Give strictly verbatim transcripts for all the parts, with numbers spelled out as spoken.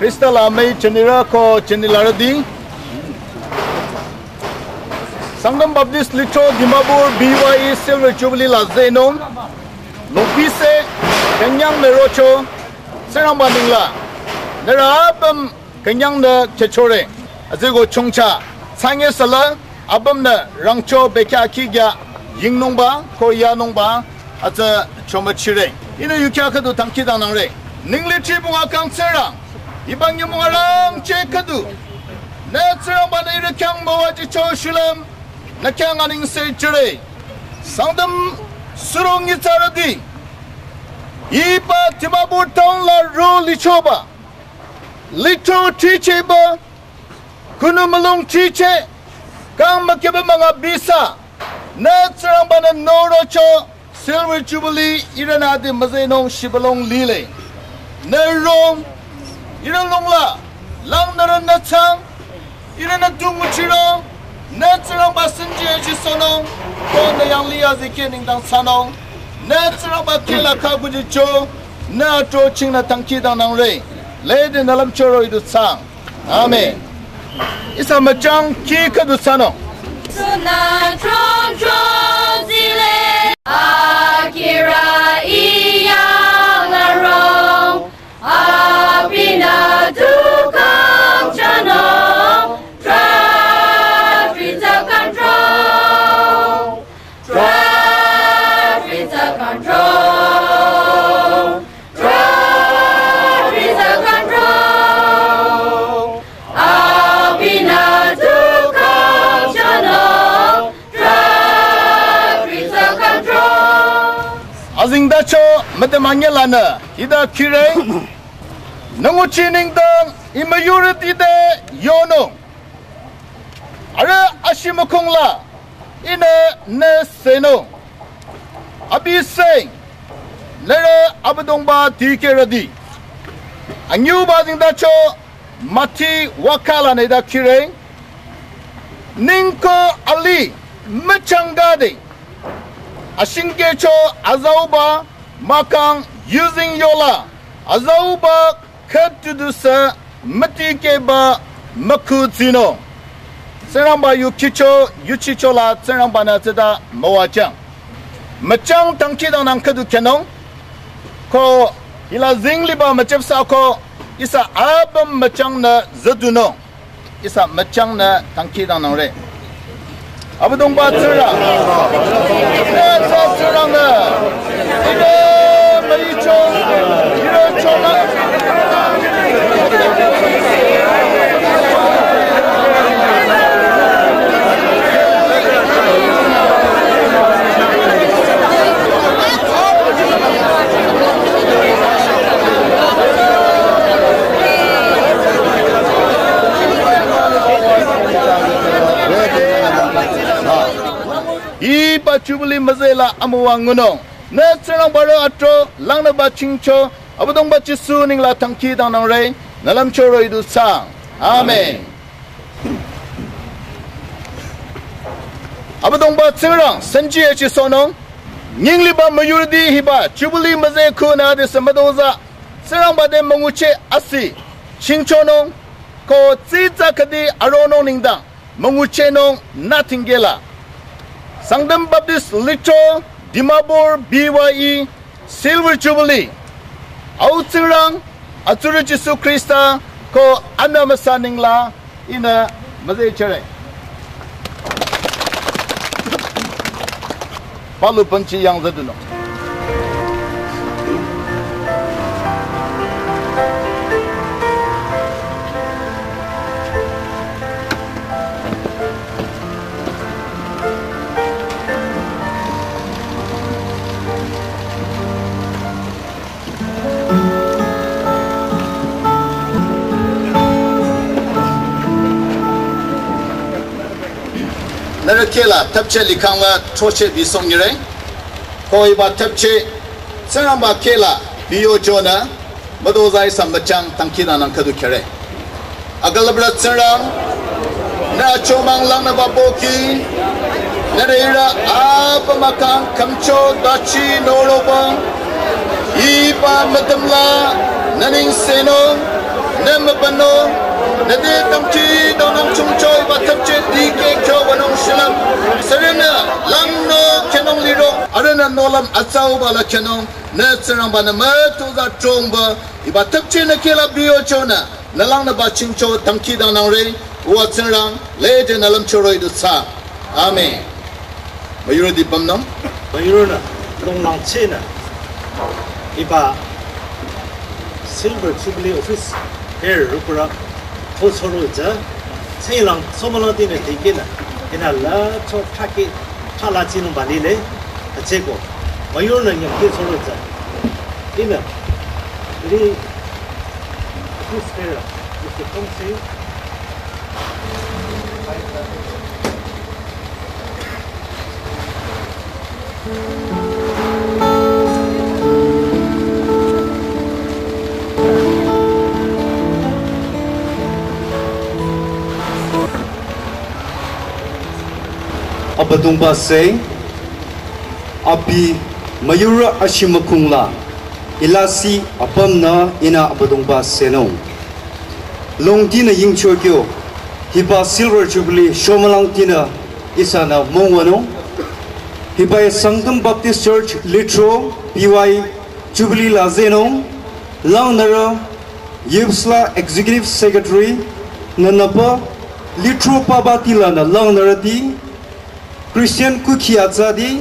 Khrista la amüi jünirü ko jünilarüti. Sangtam Baptist Lithro Dimapur B Y E Silver Jubilee la zehnung. Lobise künyang mürocho, Tsingrangba nengla nührü apüm künyangnü chechore. Azeko chongcha, tsange sala, apümnü rangcho bekya kikya yingnungba, ko yanungba, atsa chomüchire. Ihnü yukya khüdu tangki dangnangre. Ningli chi bunga kang Tsingrang, iba nyümong arangcheh khüdu. Nü Tsingrangbanü ihrü khyang müwajicho shulüm, nü khyang anengse jüre. Sangtam surung nyitsarüti. Iba Dimapur town la ro lichoba. Lithro thrichehba, kunu mülung thricheh, kang mükeba münga bisa, nü Tsingrangbanü norocho, Silver Jubilee ihrünü adi müzehnung shibülung lile. Nü rong, ihrü longla, langnürü nü tsang, ihrünü tu nguchiro, nü Tsingrangba sünji eji sonung, ko nü yanglih azikeh nengdang thsanung, nü Tsingrangba kehla khakuji jo, nü atro chingnü tangki dangnangre, lede nü lümchoro idu thsang. Amen. Ihsa müchang kih khüdu thsanung. Suna trong trong zile, akira iya larong. Abinü tukang chanung, traffic control, traffic control, traffic control. Abinü tukang chanung, traffic control. Azengtacho müdüm anyelanü hita kire. Nü nguchi nengdang imüyurüti te yonung. Arüh ashimükongla ihnü nü sehnung. Abi seng, nührü Abüdongba dikehrüti. Anyüba zengtacho Mati wakala nü hita kire. Ningko alih müchangkade. Ashingkehcho azauba mahkhang yuzeng yola. Azauba khütudusü mütikehba mükhu tsinung. Tsingrangba yu khicho, yuchichola Tsingrangbanü tsüta müwajüng. Müchang tangki dangnang khüdu khenung. Ko hila zingliba müchepsa ko ihsa apüm müchangnü züdunung. Ihsa müchangnü tangki dangnangre. Abüdongba Tsingrang. Nü tsü Tsingrang nü. Ihrü müicho. Ihrü chonü. Hiba Jubilee müzehla amüwa ngunung. Nü Tsingrangba ro atro, langnüba chingcho, Abüdongba Jisu nengla tangki dangnangre, nü lümchoro idu thsang. Amen. Abüdongba Tsingrang, senji echi sonung, nyingliba müyurüti hiba, Jubilee müzeh khunü de semadoza, Tsingrangba te müngucheh asi, chingchonung, ko tsitsa khüdi aronung nengdang, münguchehnung nothing gela. Sangtam Baptist Lithro, Dimapur, B Y E, Silver Jubilee. Au Tsingrang, atsurü Jisu Krista, ko amna müsa nengla, ihnü müzeh chere. Palu pangchi yang zadunung. Nührü khehla thapcheh likhangla throcheh bisong nyire. Ko hiba thapcheh, Tsingrangba khehla biyochonü, müdozai samachang tangki danang khüdu khere. Agalabra Tsingrang, nü achomang langnüba pohki, nührü ihrü apüm akang khümcho dachi norobang, hiba müdümla, nü nengsenung, nü mübünung, nü te tangki danang chungcho hiba thapcheh dikeh kyo wünung shilüm, sürünü, langnü khenung liro, arühnü nohlüm atsauba la khenung, nü Tsingrangba nü mütozah chongba, hiba thapcheh nü khehla biyochonü, nü langnüba chingcho tangki danangre, uwa Tsingrang, lede nü lümchoroi du tsa. Amen. Müyurüti pümnung. Müyurünü, longlangchehnü. Hiba Silver Jubilee Office, her rupura, thosoro ja, tsinglang, somalangtinü dikehnü, ihnü la cho thake, thala chinungba lile, atseko. Müyurünü nyamke soro ja. Ihnü, ri, Office bearer, Mister Kongsi. Abüdongba se, abi müyurü ashimükungla, ilasi apümnü ihnü Abüdongba senung. Longtinü yingchokyo, hiba Silver Jubilee shomülangtinü ihsanü mongwanung. Hiba Sangtam Baptist Church Lithro B Y Jubilee la zehnung, langnürü, Yipsla Executive Secretary, nünüpa, Lithro papa tilanü langnürüti, Christian kukhi atsati,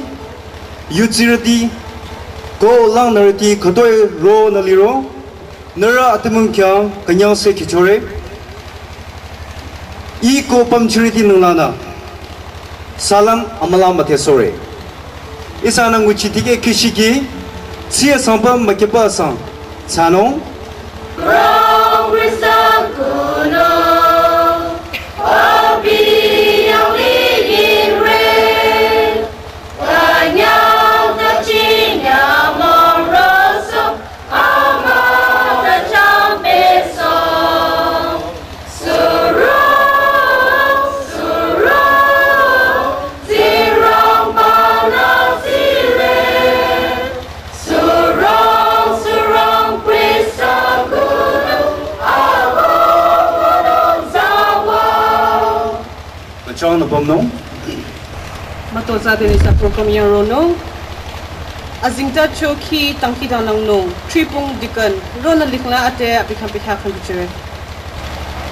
yutsirüti, ko langnürüti khütoi ronü liro, nührü atümung khyang künyangse khichore. Ih ko pamchirüti nenglanü, salam amüla müthesore. Ihsanü nguchi tikeh kishiki, tsiye sangpa mükipa sang, tsanung. Kachang nü pümnung. Mütozah deni sa program yang ronung. Azingta chokhi tangki dangnangnung. Tripung deacon. Ronü likhla ate abi khyang pitha khyang bichire.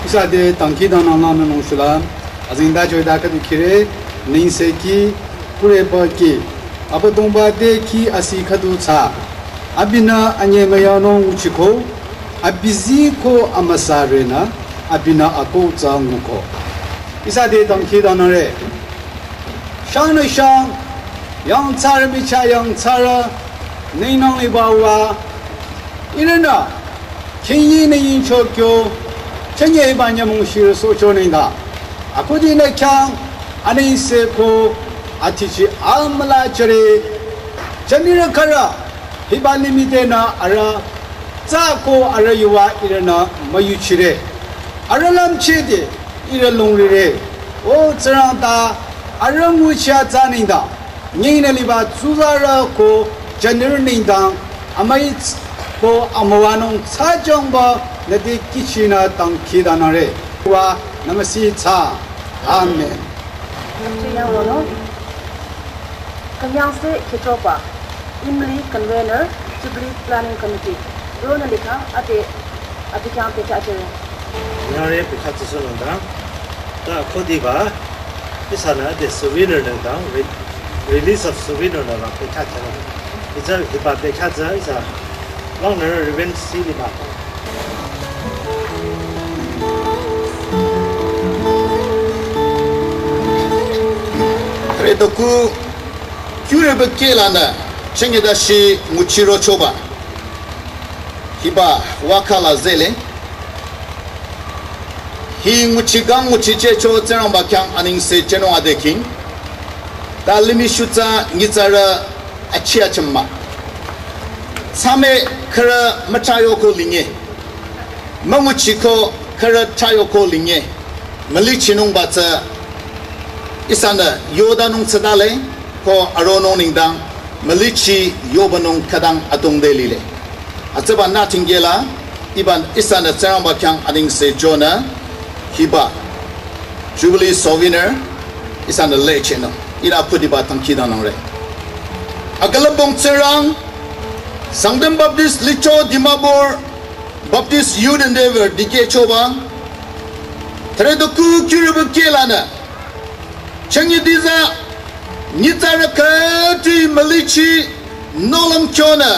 Ihsa te tangki dangnanglangnung shula. Azingta choi da khüdu khire. Nengsekhi. Kureba ki. Abüdongba te khi asi khüdu tsa. Abinü anyemüyanung nguchiko. Abi ziko amüsa renü. Abinü ako tsa nguko. Ihsa te tangki dangnangre. Shangnü shang, yangthsarü michah yangthsarü, nengnang liba wa, ihrünü, khingyinü yingchokyo, chünye hiba nyümong shirü socho nengdang. Akodinü khyang, anengse ko, atichi amüla chüre, jünirü khürü, hiba limih tenü arüh, tsü ko arüh yuva ihrünü müyuchire. Arüh lümchehde, ihrü lungrire. O Tsingrang ta, Arüh nguchi atsa nengdang, nyingnü liba tsuzarü ko jünirü nengdang, amüi ts-, ko amüwanung tsajüngba nüte kihchinü dangkhidangnangre. Wa nümüsi tsa. Amen. Nümchi yang rono. Künyangse kihchoba, Imli Convener, Jubilee Planning Committee. Ronü likha, ade, ade khyang pehcha jüre. Nyare pehcha tsüsü nengdang. Ta khodiba, ihsanü ade souvenir nengdang, re-, release of souvenir nengdang pehcha jüre. Ihsa hiba pehcha tsü, ihsa, langnürü Reverend C. Lima. Khre doku, kyurebe kehlanü, chengyedashi nguchirochoba. Hiba wakhala zele. Hi nguchi kang nguchichehcho Tsingrangba khyang anengse jünung adeking. Ta limih shutsa nyitsarü achi achimma. Tsame khürü müchayoko linye. Münguchiko khürü chayoko linye. Mülichinungba tsü ihsanü yodanung tsüdale ko aronung nengdang mülichi yobanung khütang atongde lile. Atsüba nü tingkehla, iba ihsanü Tsingrangba khyang anengse jünü, hiba Jubilee souvenir, ihsanü lechehnung, ihnü khodiba dangkhidangnangre. Akülüpbong Tsingrang, Sangtam Baptist Licho Dimapur Baptist Youth Endeavour dikehchoba, thre doku kyurebe kehlanü, chengnyediza, nyitsarü khütoi mülichi, nohlüm kyonü,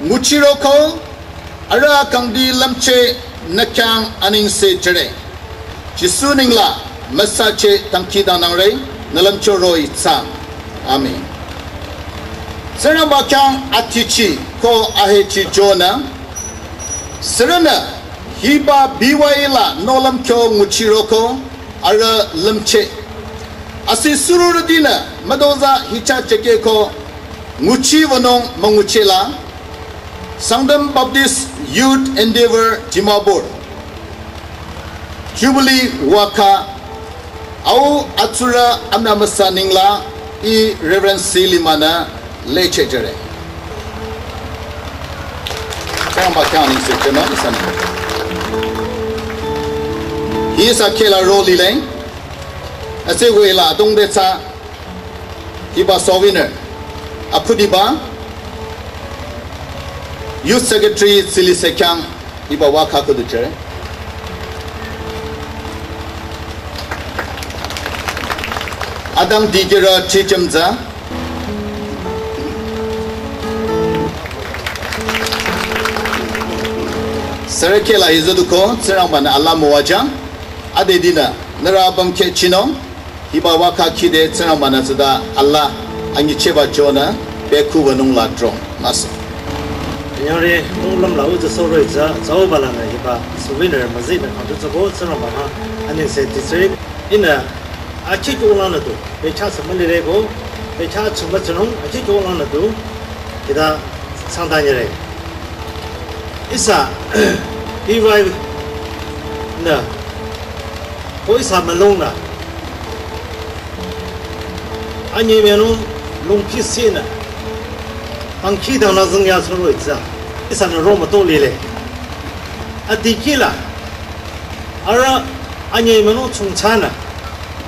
nguchiroko, arüh kangdi lümcheh nü khyang anengse jüre. Jisu nengla müsacheh dangkhidangnangre, nü lümcho roh-i tsang. Amen. Tsingrangba khyang atichi ko ahechi jünü, sürünü hiba B Y E la nohlüm kyo nguchiroko, arüh lümcheh. Asi sururütinü mütozah hicha chekeko nguchiwünung münguchehla, Sangtam Baptist Youth Endeavour Dimapur Jubilee wakha au atsurü amna müsa nengla I Reverend C. Lima-nü lecheh jüre. Tsingrangba khyang anengse jünü ihsanü. Hi ihsa kehla ro lile. Asi wela dongde tsü hiba souvenir. Akhudiba Youth Secretary Tsilise khyang hiba wakha khudu jüre. Adang dikehrü chichümza. Sürü kehla hi züduko, Tsingrangba-nü alaa müwajüng. Adedinü, nührü apüm kheh chinung. Hiba wakha khide Tsingrangba-nü tsüta alaa anyichehba jünü bekhu wünung la drong müsü. Nyare, nohlüm la uza soro itsa, tsauba lanü hiba souvenir müzinü kangtu tsüko Tsingrangba-nü anengse tisri. Ihnü, achi kyo lanü tu, pehcha sü mülireko, pehcha chümba tsünung, achi kyo lanü tu, hita sangtanyire. Ihsa, B Y nü, ko ihsa mülungnü, anyemüyangnung lungpi sinü, pangkhidangnang zingya soro itsa, ihsanü ro müto lile. Adikehla, arüh anyemüyangnung chungchanü,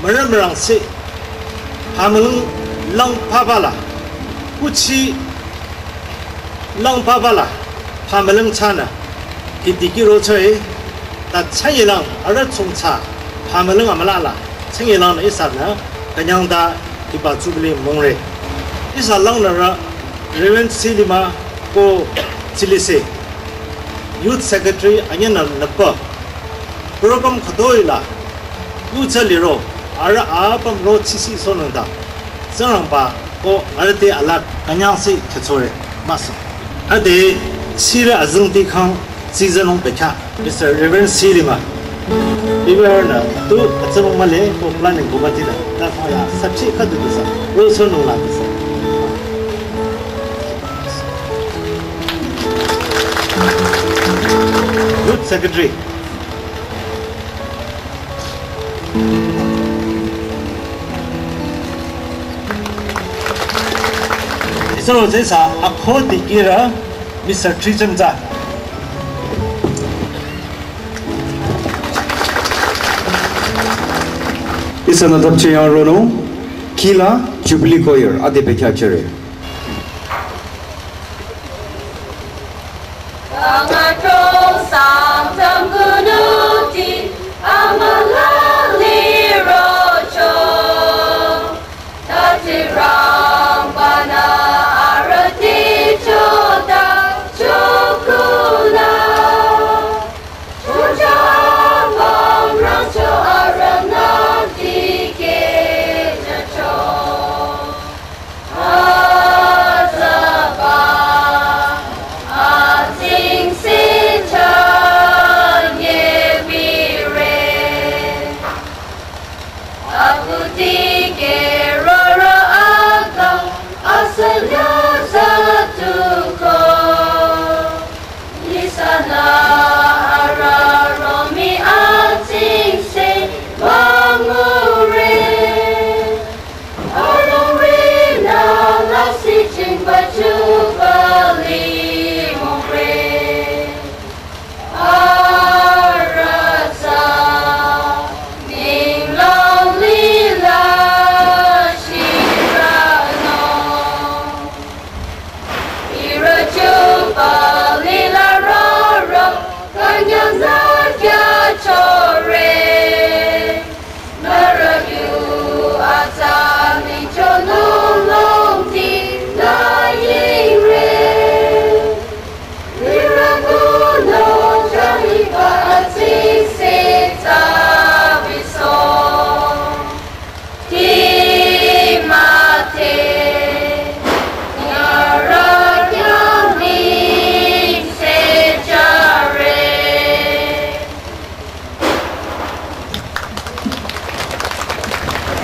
mürü mürangse, phamülung lang phabala, kuchi lang phabala, phamülung chanü, hi dikehro choi, ta chünyelang arüh chungcha, phamülung amülala, chünyelangnü ihsanü, künyangta hiba Jubilee mongre. Ihsa langnürü, Reverend C. Lima ko Tsilise, Youth Secretary anyünü nüpa, program khütoi la, yutsü liro, arüh apüm ro chisi sonungta, Tsingrangba ko arüh te alaa künyangse khetsore, müsü. Ade, sirü azengti kang, season nung bekha, Mister Reverend C. Lima. Ibarnü, tu, atsamung male, ko planning committee nü, ta faya, sapchi khüdu desa, ro sonung la desa. Youth Secretary. Sürü tsü ihsa akho dikehrü Mister Trijemza. Ihsanü dapcheh yang ronung, kihla Jubilee Choir ade bekhyah chere.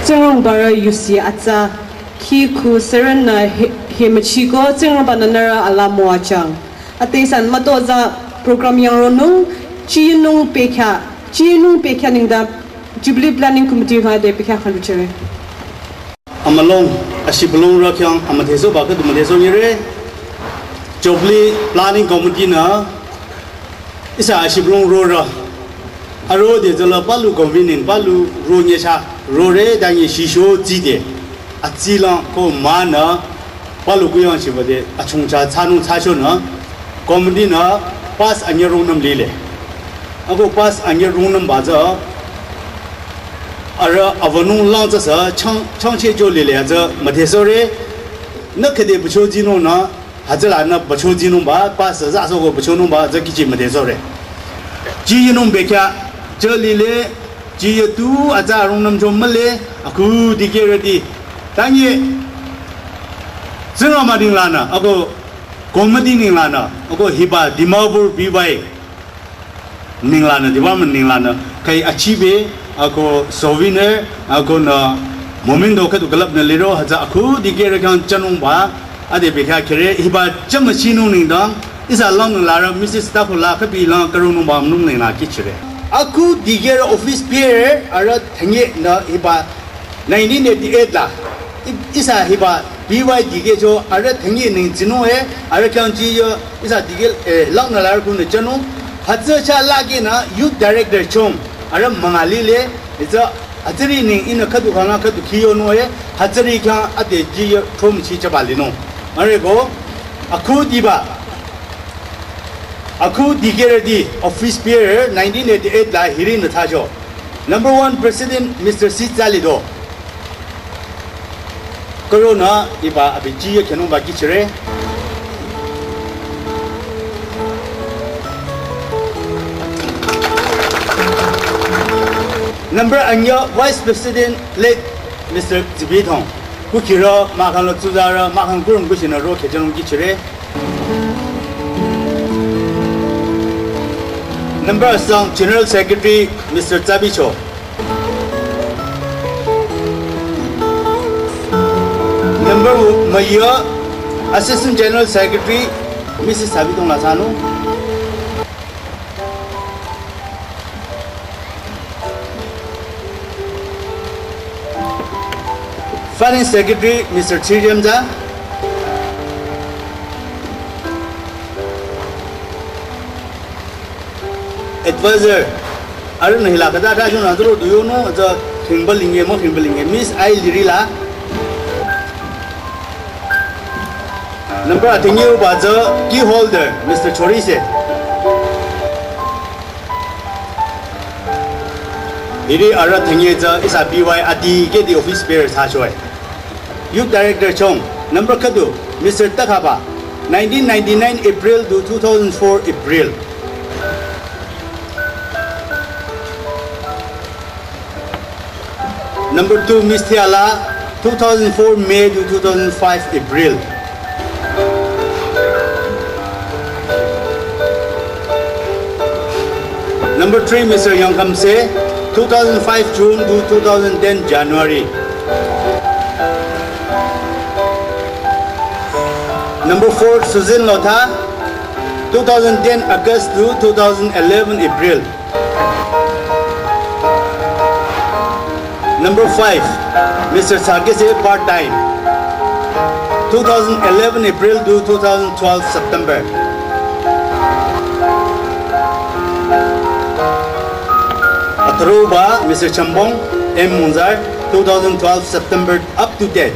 Tsingrangba rü yusi atsa khi khu seren nü he, he müchiko Tsingrangba nü nührü ala müwajüng. Ate san mütozah program yang ronung, chinung pekha, chinung pekha nengdang Jubilee Planning Committee ha de pekha khan ruchere. Amülung, ashibülung rü khyang amüdhesohba khüdu müdhesoh nyire. Jubilee Planning Committee nü ihsa ashibülung rorü. Arode tsüla palu convening, palu ro nyesha, rore dangi shisho tside. Atsilang ko manü, palu kuyang shibade, achungcha tsanung tsashonü, committee nü pass anyü rungnüm lile. Ako pass anyü rungnümba tsü, arüh avanung lang tsü sü chang, changcheh jo lile tsü müdhesohre, nü khüde bucho jinung nü, hütsüla nü bucho jinungba, pass sü soko buchonungba tsü kihchi müdhesohre. Ji yinung bekhyah, tsü lile, ji yetu atsa rungnüm cho mühle, akhu dikehrüti. Tangi, Tsingrangba nenglanü, ako committee nenglanü, ako hiba Dimapur B Y nenglanü, department nenglanü, khai achibe, ako souvenir, ako nü momento khüdu club nü liro, hütsü akhu dikehrü khyang chanungba, ade bekhyah khere, hiba chamachinung nengdang, ihsa langnü larü Missus Taphula khübilang karunungba mnung nengla kihchire. Akhu dikehrü office bearer, arüh thanye nü hiba nineteen eighty-eight la, i-, ihsa hiba B Y dikehcho arüh thanye neng jinung e, arüh khyang ji yo, ihsa dikeh, eh, langnü larü kunü chanung, hütsü cha lage nü youth director chung, arüh münga lile, ihsa hütsüri neng ihnü khüdu khangla khüdu khiyonung e, hütsüri khyang ade ji yo thomchi chaba linung. Arüh ko, akhu diba, akhu dikehrüti office bearer nineteen eighty-eight la hiri nü thacho. Number one President Mister C Tsalido. Corona iba abi ji ye khenungba kihchire. Number anyü Vice President late Mister Zibithong. Kukhirü mahkhang lo tsuzarü mahkhang kurung kushinü ro khejanung kihchire. Number asang General Secretary Mister Tsabicho. Number müyü Assistant General Secretary Missus Sabitong Lasano. Finance Secretary Mister Chirjemza. Advisor, arühnü hila khüta ta shunü turo du yonung, tsü khingbalinge mo khingbalinge, Miss I Lirila. Number athengi uba tsü key holder, Mister Chorise. Hiri arüh thengi tsü ihsa B Y adi kedi office bearer thsachoe. Youth Director chong, number khüdu, Mister Takhaba, nineteen ninety-nine April to two thousand four April. Number two, Miss Thiala, two thousand four May to two thousand five April. Number three, Mister Yongkhamse, two thousand five June to two thousand ten January. Number four, Susan Lotha, two thousand ten August to two thousand eleven April. Number five, Mister Sarkis part time, two thousand eleven April to two thousand twelve September. Atruba, Mister Chambong M Munzar, two thousand twelve September up to date.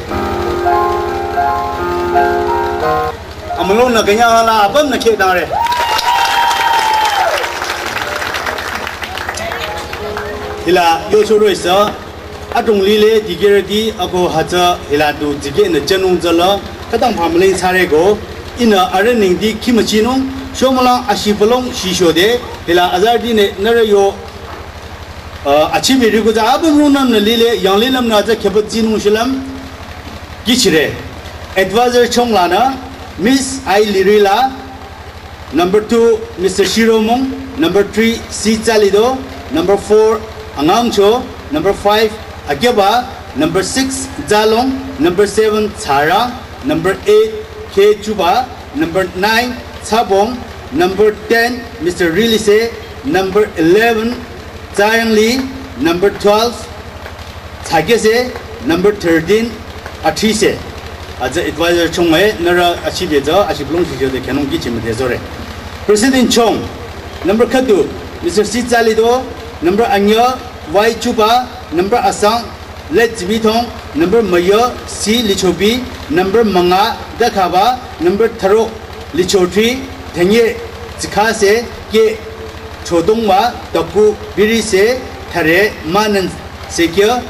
Amulong na kanya la apam na khe dang re. Hila yo choro isa, adong lile digere di ako hacha hila du dige na chanung jala, katang pamling sare go, ina arening di kimachinung, shomala ashipalong shisho de, hila azar di ne nara yo, uh, achibi rigo za apam runam na lile, yang linam na za kebat jinung shilam, Kichire. Advisor chong lana, Miss I Lirila. Number two, Mister Shiromong. Number three, C Chalido. Number four, Angangcho. Number five, Ageba. Number six, Zalong. Number seven, Tsara. Number eight, K Chuba. Number nine, Tsabong. Number ten, Mister Rilise. Number eleven, Tsayangli. Number twelve, Tsakese, number thirteen, Athise. Aza advisor chong e, nara achibe za, achiblong shi de kenong kichi mede zore. President chong, number khüdu, Mister C Chalido, number anya, Y Chuba, number asang, Let Zibithong, number maya, C Lichobi, number manga, Dakhaba, number tharo, Lichotri, Thanye, Zikhase, Ke, Chodongwa, Taku, Birise, Thare, Manan, Sekya,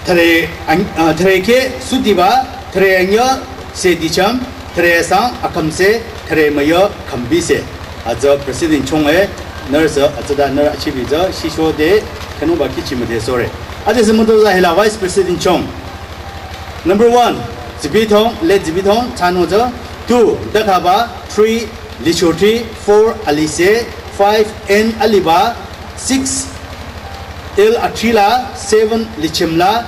Thare, an-, ah, Thare Ke, Sudiba, Thare Anya, Sedicham, Thare Sang, Akamse, Thare Maya, Kambise. Aza President chong e, nurse, aza da nurse achibi za, shisho de, kanu ba kichi mede sore. Aza semudo za hila Vice President chong. Number one, Zibithong, Let Zibithong, Chanoza. Two, Dakhaba. Three, Lichotri. Four, Alise. Five, N Aliba. Six, L Atrila. Seven, Lichimla.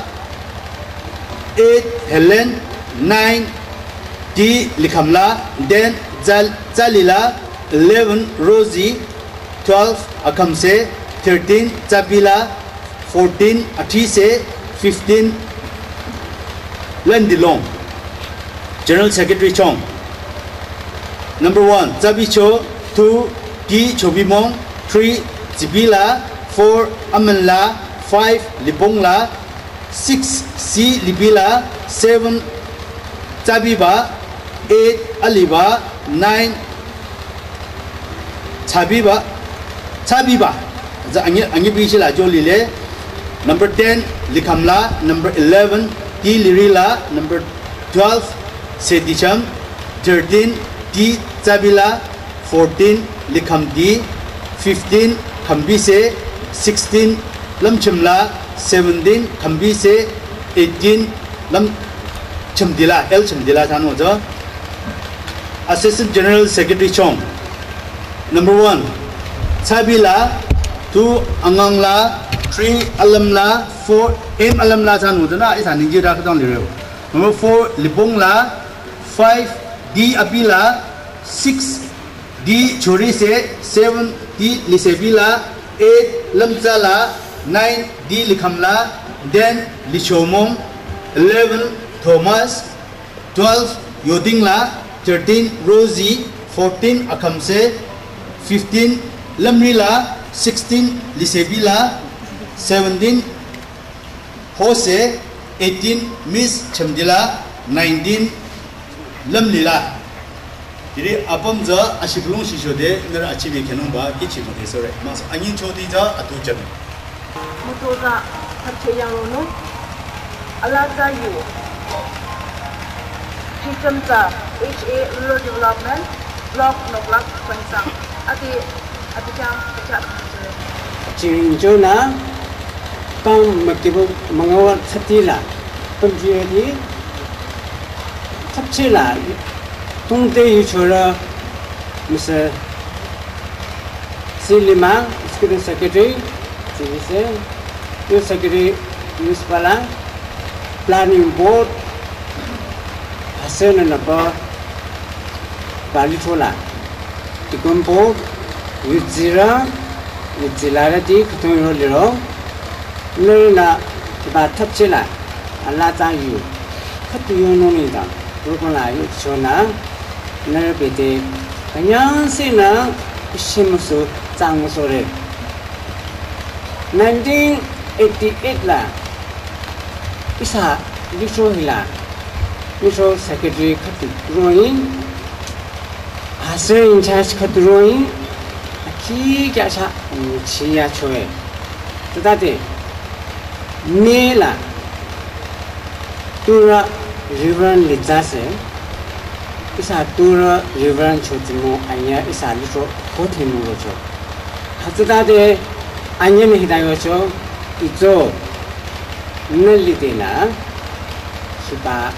Eight, Helen. Nine, D Likhamla. Ten, Zal-, Zalila. Eleven, Rosie. Twelve, Akamse. Thirteen, Zabila. Fourteen, Athise. Fifteen, Landilong. General Secretary chong. Number one, Zabicho. Two, T Chobimong. Three, Zibila. Four, Amanla. Five, Libongla. Six, C Libila. Seven, Zabiba. Eight, Aliba. Nine, Chabiba, Chabiba. Za angi, angi bishi la jolile. Number ten, Likamla. Number eleven, T Lirila. Number twelve, Sedicham. Thirteen, T Chabila. Fourteen, Likamdi. Fifteen, Kambise. Sixteen, Lamchimla. Seventeen, Kambise. Eighteen, Lamchimdila. L Chimdila thano jo. Assistant General Secretary chong. Number one, Chabila. Two, Angangla. Three, Alamla. Four, M Alamla thano jo na, isa ningji da kadang lireo. Number four, Libongla. Five, D Abila. Six, D Chorise. Seven, D Lisebila. Eight, Lamzala. Nine, D Likamla. Ten, Lichomong. Eleven, Thomas. Twelve, Yodingla. Thirteen, Rosie. Fourteen, Akamse. Fifteen, Lümri la sixteen, Lisebi la seventeen, Hose eighteen, Miss Chemdi la nineteen, Lümli la. Hiri apüm tsü ashibülung shisho de nührü achibi khenungba kichi müdhe sore. Mas anyin choti tsü atu chanu. Mutoza thapche yangronu. Alata yu. Chichemta H A Rural Development Block Noklak Khonsang. Ati ati chang acha. Chingjona pang makibu mangawa thati la. Pamjiri thapche la. Tungte yu chora Mister Silima, Executive Secretary, Silise, Youth Secretary, Youth Pala, Planning Board, Hasana Napa, Palichola, Deacon Board, Youth Zira, Youth Zilara di, Katong Liro, Nurna, Kiba Tapchela, Alata Yu, Katu Yononi dang, Rukona Yu Chona, Nurpete, Kanyan Sina, Shimusu, Tsangmusore. Nineteen eighty-eight la, Isa, Yusho Hila, Yusho Secretary Katu Roin, Pastor in charge Katu Roin, Aki Kyasha, Chia Choe. Tadate, Mela, Tura Reverend Lidzase, Isa Tura Reverend Chotimo, Anya Isa Litro, Hotimu Rocho. Hatsudade, Anya Mihidayocho, Izo, Nalidena, Shiba,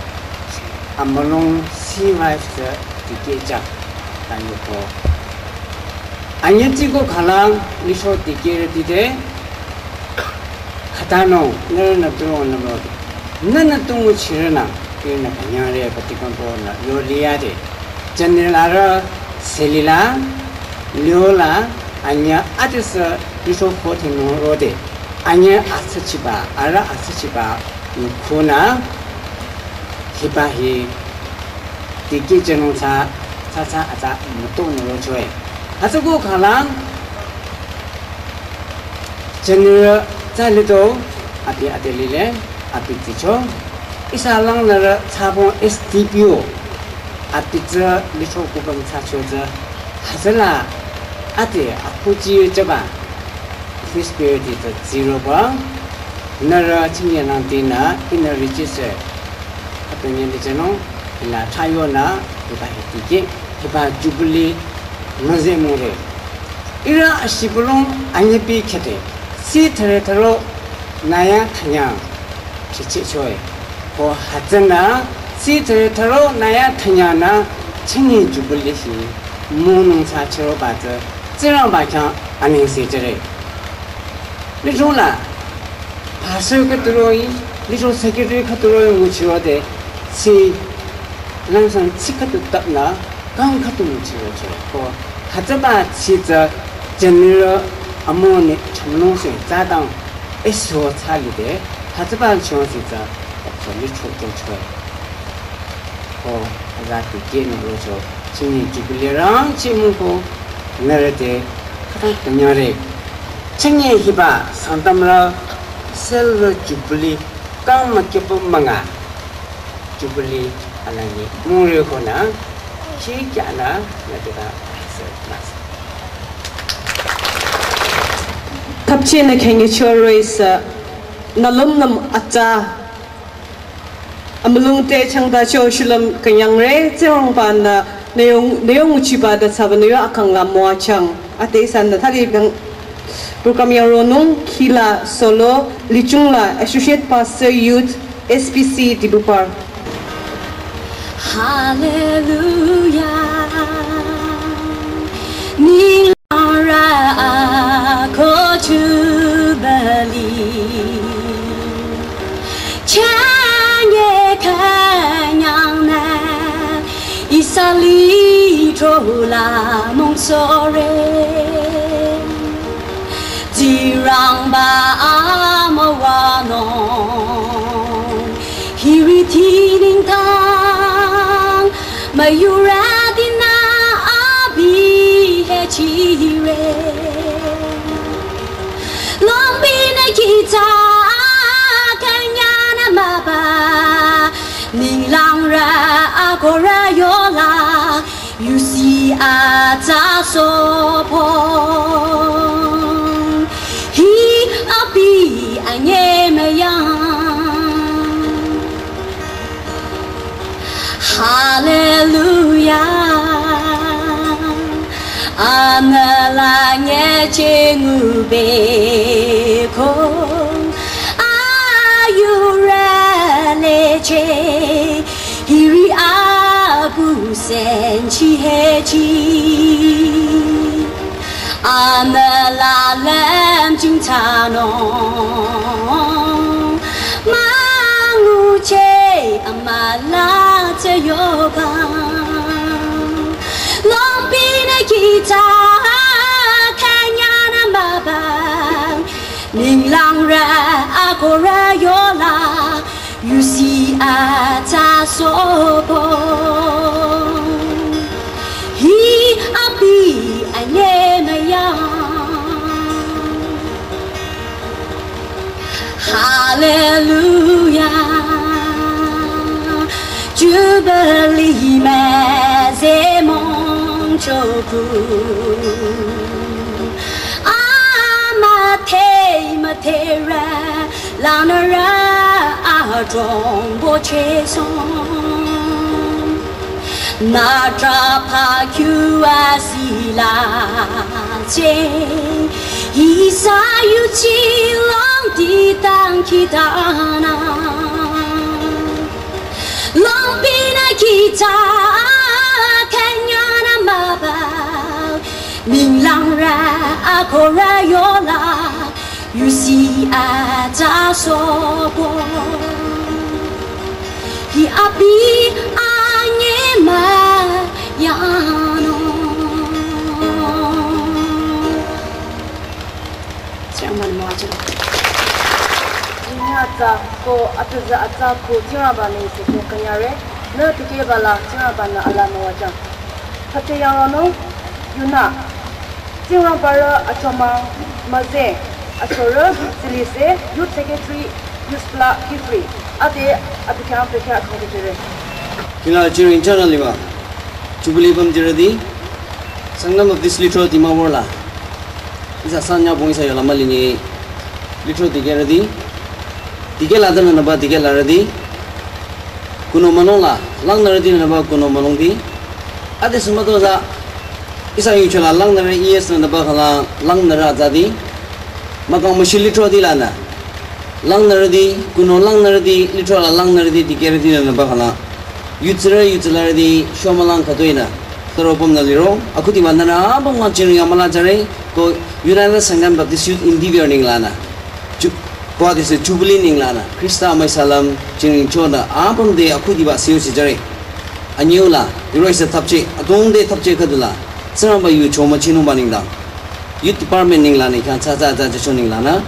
Amolong, Sea Wife, Dikecha, Tanyoko. Anya Tiko Khalang, Litro Dikere Dide, Khatano, Nana Turo Namo, Nana Tungu Chirana, Irna Kanyare, Patikan Bona, Yoliade, General Ara, Selila, Liola, Anya Atisa, Yusho Hotino Rode, Anya Asachiba, Ara Asachiba, Yukuna, Hibahi, Tiki Janong Sa, Sasa Ata, Muto Norochoe. Hasugo Kalang, General Zalito, Abi Adelile, Abi Ticho, Isa Lang Nara Sabon S D P O, Abi Tsa Litro Kubang Sacho Tsa, Hazala, Ate, Akuji Jaba, Office Bearer Tita Zero Ba, Nara Chingya Nang Tina, Inner Register, Apanya Lijano, Ila Tayona, Iba Hitike, Iba Jubilee, Maze More. Ira ashibulong anyebi khete, si tere tero naya thanya, chiche choe. Ko hatsana, si tere tero naya thanya na, chingi Jubilee hi, munung sa chero ba tse, zirang ba kyang aning se jere. Ni jong la, pastor ka turo yi, ni jong secretary ka turo yi mu chiro de, si, lang sang si ka tu tap na, Kang khatu mu chiro chiro ko. Hatsaba chi tsa general amoni chamlong se tsa dang eso tsa li de. Hatsaba chiro si tsa ko li cho cho cho. Ko za ti ke no lo cho. Chini Jubilee rang chi mu ko. Nare de. Kata kanyare. Chini hiba santam ra silver Jubilee kang ma kepo manga. Jubilee alani mure kona, chi kyana, na teta, mas. Thapche na khengi choroi sa, na lom lom acha. Amulung te changda cho shulom kanyang re, tserong pa na, neyong, neyong uchiba da saba neyo akang la moa chang. Ate isan na thali bang program yang ronung, Kila Solo, Lichung la, Associate Pastor Youth, S P C Dibupar. Hallelujah. Ningara ako Jubilee. Chanye kanyang na isali chola mong sore. Zirangba amawa no. Hiri tining tang. Mayura dina abi he chire. Atsa sopo hi abi anyemüyang. Hallelujah. Anüla nyücheng ubeko ayurü lecheh. Hiri abu senchi hechi. Anüla lümching thsanung. Müngucheh amüla tsü yoba. Longpinü kita künyang nü mübüng. Ninglangrü akohrü yola. Yusi atsa sopo hi abi anyemüyang. Hallelujah. Jubilee müzeh mungchoku. Amüdhe müdherü langnürü adrongbo chesong. Nü trahpa kyu asila che. Ihsa yuchi longdi dangkhidangnang. Longpinü kita künyang nü mübüng. Ninglangrü akohrü yola. Yusi atsa sopo hi abi anyemüyang. Chairman Moacha. Jinya atsa ko atüzü atsa ko Tsingrangba nengse ko künyangre. Nü tikehba la Tsingrangba-nü alaa müwajüng. Thsapje yangronung yunü Tsingrangba rü achomang müzeh achorü zilise Youth Secretary Yusufla Kiphire. Ade abi khyang pekya khangkejüre. Kila chiring chana liba. Jubilee pümjürüti. Sangtam Baptist Lithro Dimapur la. Ihsa sanyabong ihsa yola mülinye. Lithro dikehrüti. Dikehla danü nüba dikehlarüti. Kuno münung la, langnürüti nü nüba kuno münungti. Ade sü mütozah, ihsa yuchola langnürü E S nü nüba khala langnürü atsati. Mükang müshi lithroti lanü. Langnürüti, kuno langnürüti, lithro la langnürüti, dikehrüti nü nüba khala. Yutsirü, yutsilarüti, shomülang khütoinü. Thüro pümnü liro, akhudiba nünü apüm wü chiring amüla jüre, ko United Sangtam Baptist Youth Endeavour nenglanü. Ju-, Guwahati sü Jubilee nenglanü, Khrista amüi salam, jingchonü, apüm te akhudiba siu sijüre. Anyüla, iroh-i sü thapche, adrong te thapche khüdula, Tsingrangba yu chomüchinungba nengdang. Youth Department nenglanü, khyang cha cha cha cha cho nenglanü.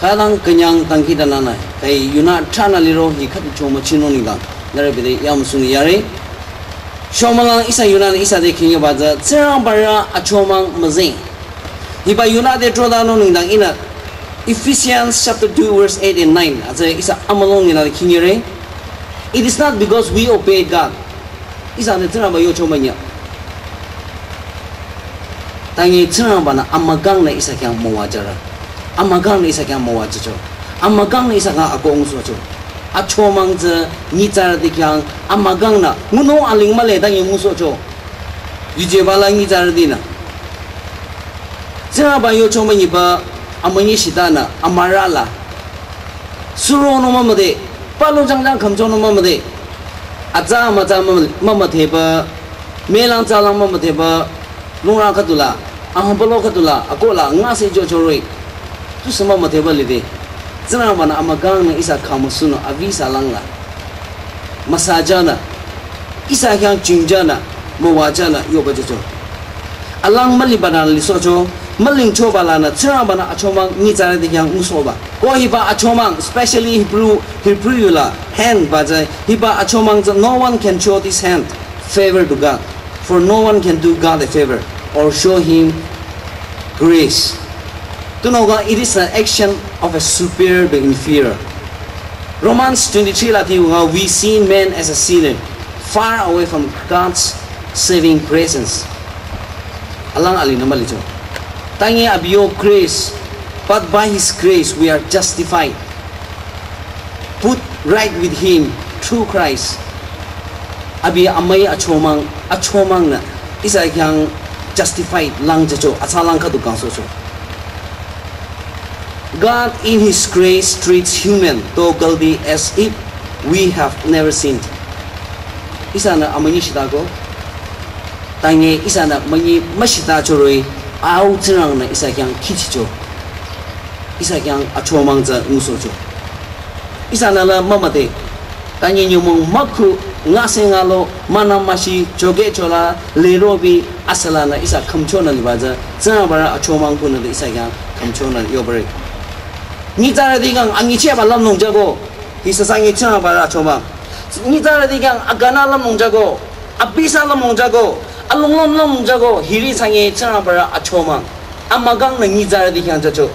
Khütang künyang dangkhidangnangnü, kai yunü thranü liro hi khüdu chomüchinung nengdang. Nührü bide yamsung yare. Shomülang ihsa yunü ihsa te khingyaba tsü, Tsingrangba rü achomang müzeh. Hiba yunü te throdanung nengdang ihnü Ephesians chapter two verse eight and nine. Atsü ihsa amülung nengla khingere. It is not because we obey God. Ihsa te Tsingrangba yu chomünya. Tangi Tsingrangba-nü amükangnü ihsa khyang müwajüre. Amükangnü ihsa khyang müwajücho. Amükangnü ihsa khyang akoh ngusohcho. Achomang tsü nyitsarüti khyang amükangnü ngunung aling mühle tangi ngusohcho. Yujeba la nyitsarütinü. Tsingrangba yu chomünyiba amünyi shitanü amürala. Suronung mümüde, palu jangjang khümchonung mümüde. Atsa amütsa mümü-, mümüdheba, melang tsalang mümüdheba, lungrang khüdula, ahümpalo khüdula, akohla, ngase jochoroi. Tusü mümüdheba lide. Tsingrangba-nü amükangnü ihsa khamüsunü, avi ihsa langla. Müsajünü, ihsa khyang chingjünü, müwajünü, yoba jocho. Alang mülibanü lisohcho, mülingchoba lanü, Tsingrangba-nü achomang nyitsarüti khyang ngusohba. Ko hiba achomang, especially Hebrew, Hebrew yula, hand ba tsü, hiba achomang tsü, no one can show this hand favor to God, for no one can do God a favor or show him grace. Tunüo kang, it is an action of a superior to inferior. Romans twenty-three la ti kang, we see man as a sinner, far away from God's saving presence. Alang alinü mülicho. Tangi abi yo grace, but by his grace we are justified, put right with him through Christ. Abi amüi achomang, achomangnü ihsa khyang justified lang jücho, atsa lang khüdu kangsohcho. God in his grace treats human, though guilty, as if we have never sinned. Ihsanü amünyi shitako, tangi ihsanü münyi müshita choroh-i, au Tsingrang-nü ihsa khyang khichicho. Ihsa khyang achomang tsü ngusohcho. Ihsanü la mümüde. Tangi nyümong mükhu ngase ngalo münü müshi choge chola lerobi asülanü ihsa khümchonü liba tsü Tsingrangba rü achomang kunü de ihsa khyang khümchonü yobare. Nyitsarüti khyang anyichehba lümlong jüko, hi sü sangi Tsingrangba rü achomang. Nyitsarüti khyang aganü lümlong jüko, abisa lümlong jüko, alonglüm lümlong jüko, hiri sangi Tsingrangba rü achomang. Amükangnü nyitsarüti khyang jücho.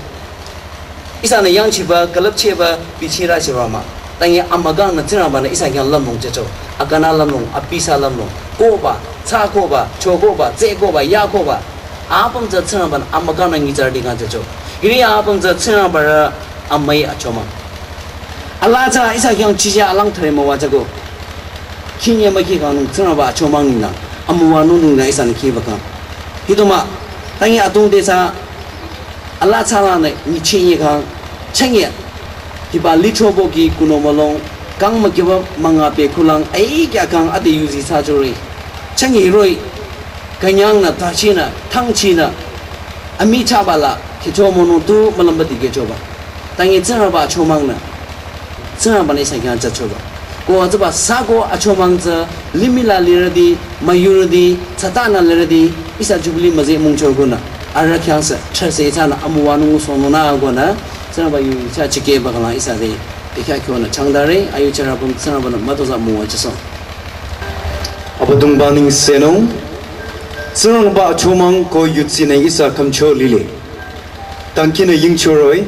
Ihsanü yangchiba, külüpchehba, bichirachehba mah. Tangi amükangnü Tsingrangba-nü ihsa khyang lümlong jücho. Aganü lümlong, abisa lümlong. Kohba, thsakohba, chokohba, tsehkohba, yakohba. Apüm tsü Tsingrangba-nü amükangnü nyitsarüti khyang jücho. Hiri apüm tsü Tsingrangba rü amüi achomang. Ala tsü ihsa khyang chija alang thüre müwajüko. Khinye mükhi khangnung Tsingrangba achomang nengdang, amüwanung nengdang ihsanü khiba kang. Hitoma, tangi adrong te tsü, ala tsü lanü nyicheh nyikhang, chünye, hiba lithro pohki kuno mülong, kang mükiba münga pekhulang, aikya kang ade yuzi thsachore. Chünye roh-i, künyangnü, tachinü, thangchinü, amichahba la, khicho monung tu mülümba dikehchoba. Tangi Tsingrangba achomangnü, Tsingrangba-nü ihsa khyang jüchoba. Ko atsüba sako achomang tsü, limih la lirüti, müyurüti, Satan-nü lirüti, ihsa Jubilee müzeh mungcho konü, arüh khyang sü, chase ihsanü amüwanung ngusohnung nü konü, Tsingrangba yu ihsa chikehba khalang ihsa de, ikha kyonü changdare, ayuchirü apüm Tsingrangba-nü mütozah müwajüsoh. Abüdongba nengsenung, Tsingrangba achomang ko yudsinü ihsa khümcho lile. Dangkhidangnang yingchoroh-i,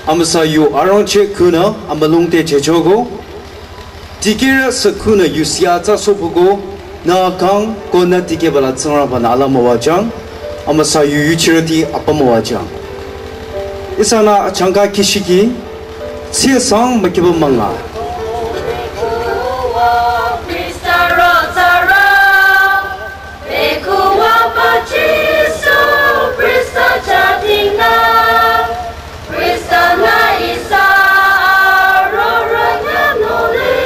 amüsa yu arangcheh khunü amülung te chehchoko, dikehrü sü khunü yusi atsa sohpüko, nü kang ko nü dikehba la Tsingrangba-nü alaa müwajüng, amüsa yu yuchirüti apüm müwajüng. Ihsanü achangka kishiki, tsisang mükiba münga. Pekuwa pa Jisu Khrista chah tingnü, Khrista-nü ihsa arorüh nyanole,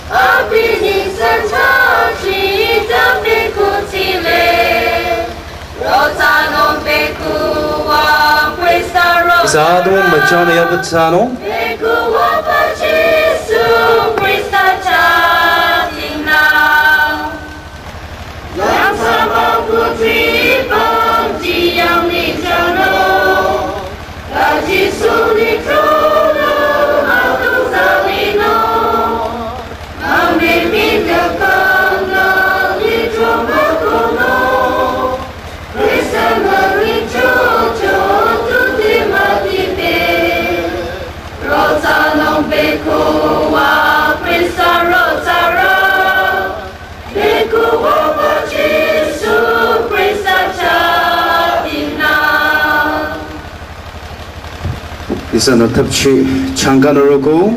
abi nengsen chah chita pekutile, rotsanung pekuwa Khrista ro. Ihsa adrong müchanü yaba thsanung. Pekuwa pa Jisu Khrista chah tingnü. Yangthsaba kutri pangji yang ni chano, ka Jisu ni trono, hatu zalino, mami mi kakanga ni trono kono, Khrista mami chocho tu te mati pe, rotsanung pekuwa Khrista rotsarü. Ihsanü thapchi changka nü roko,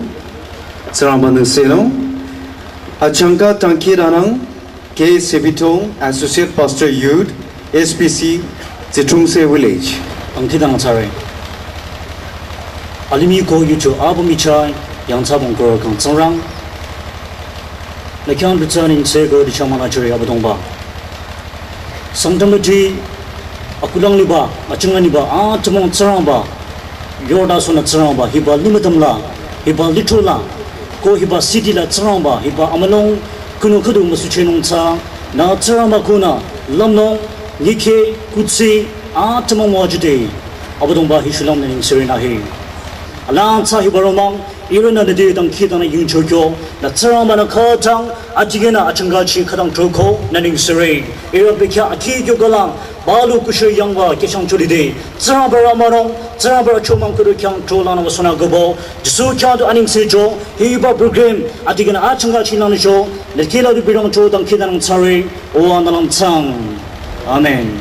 Tsingrangba nengsenung, achangka dangkhidangnang, K Sebitong, Associate Pastor Youth, S P C, Zithrongse Village. Dangkhidangnang thsare. Alimih ko yucho apüm michah, yangthsabong koro kang Tsingrang. Nü khyang dutsa nengse ko dichang münachore Abüdongba. Sangtam lüti, akulang liba, achanga liba, atümung Tsingrangba. Yorda sonü Tsingrangba, hiba limitam la, hiba lithro la, ko hiba city la Tsingrangba, hiba amülung, kuno khüdu müsuchenung tsü, nü Tsingrangba kunü, lümnung, nyikhe, kutsi, atümung müwajüde. Abüdongba hi shulüm nü nengsere nü he. Alang tsü hiba romang, ihrünü nüte dangkhidangnang yingchokyo, nü Tsingrangba nü khütang, adigenü achangkachi khütang troko, nü nengsere. Ihrü bekhyah akhi kyo galang, balu kusho yangba kechang cholide. Tsingrangba rü münung, Tsingrangba rü chomang kudu khyang trolanü wüsonü gobo. Jisu khyang du anengsecho, hiba program, adigenü achangkachi nangcho, nü kila du birangcho dangkhidangnang thsare, o analang tsang. Amen.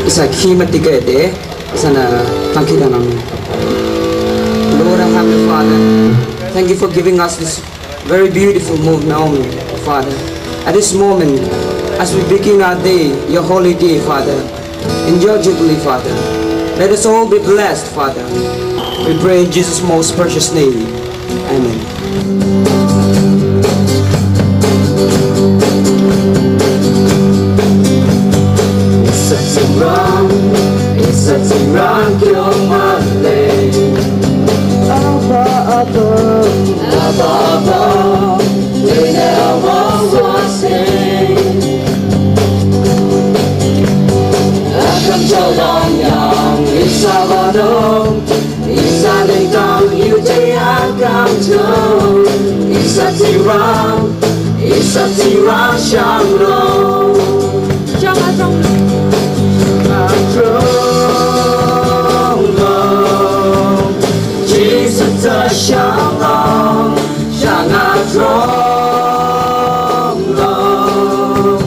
Ihsa khima tikete, ihsanü thank you danang. Lord, our Heavenly Father, thank you for giving us this very beautiful move, Naomi, Father. At this moment, as we begin our day, your holy day, Father, in your jubilee, Father, let us all be blessed, Father. We pray in Jesus' most precious name. Amen. Isa Tsingrang, Isa Tsingrang kyo male. Abba, Abba, Abba, Abba, Tine Awa Wase. Akam Chalong Yang, Isa Vanong, Ihsa nengdang yuje akang jong, Ihsa Tsingrang, Ihsa Tsingrang shanglong. Shanglong. Shanglong. Jisu tsü shanglong. Shangatrong long,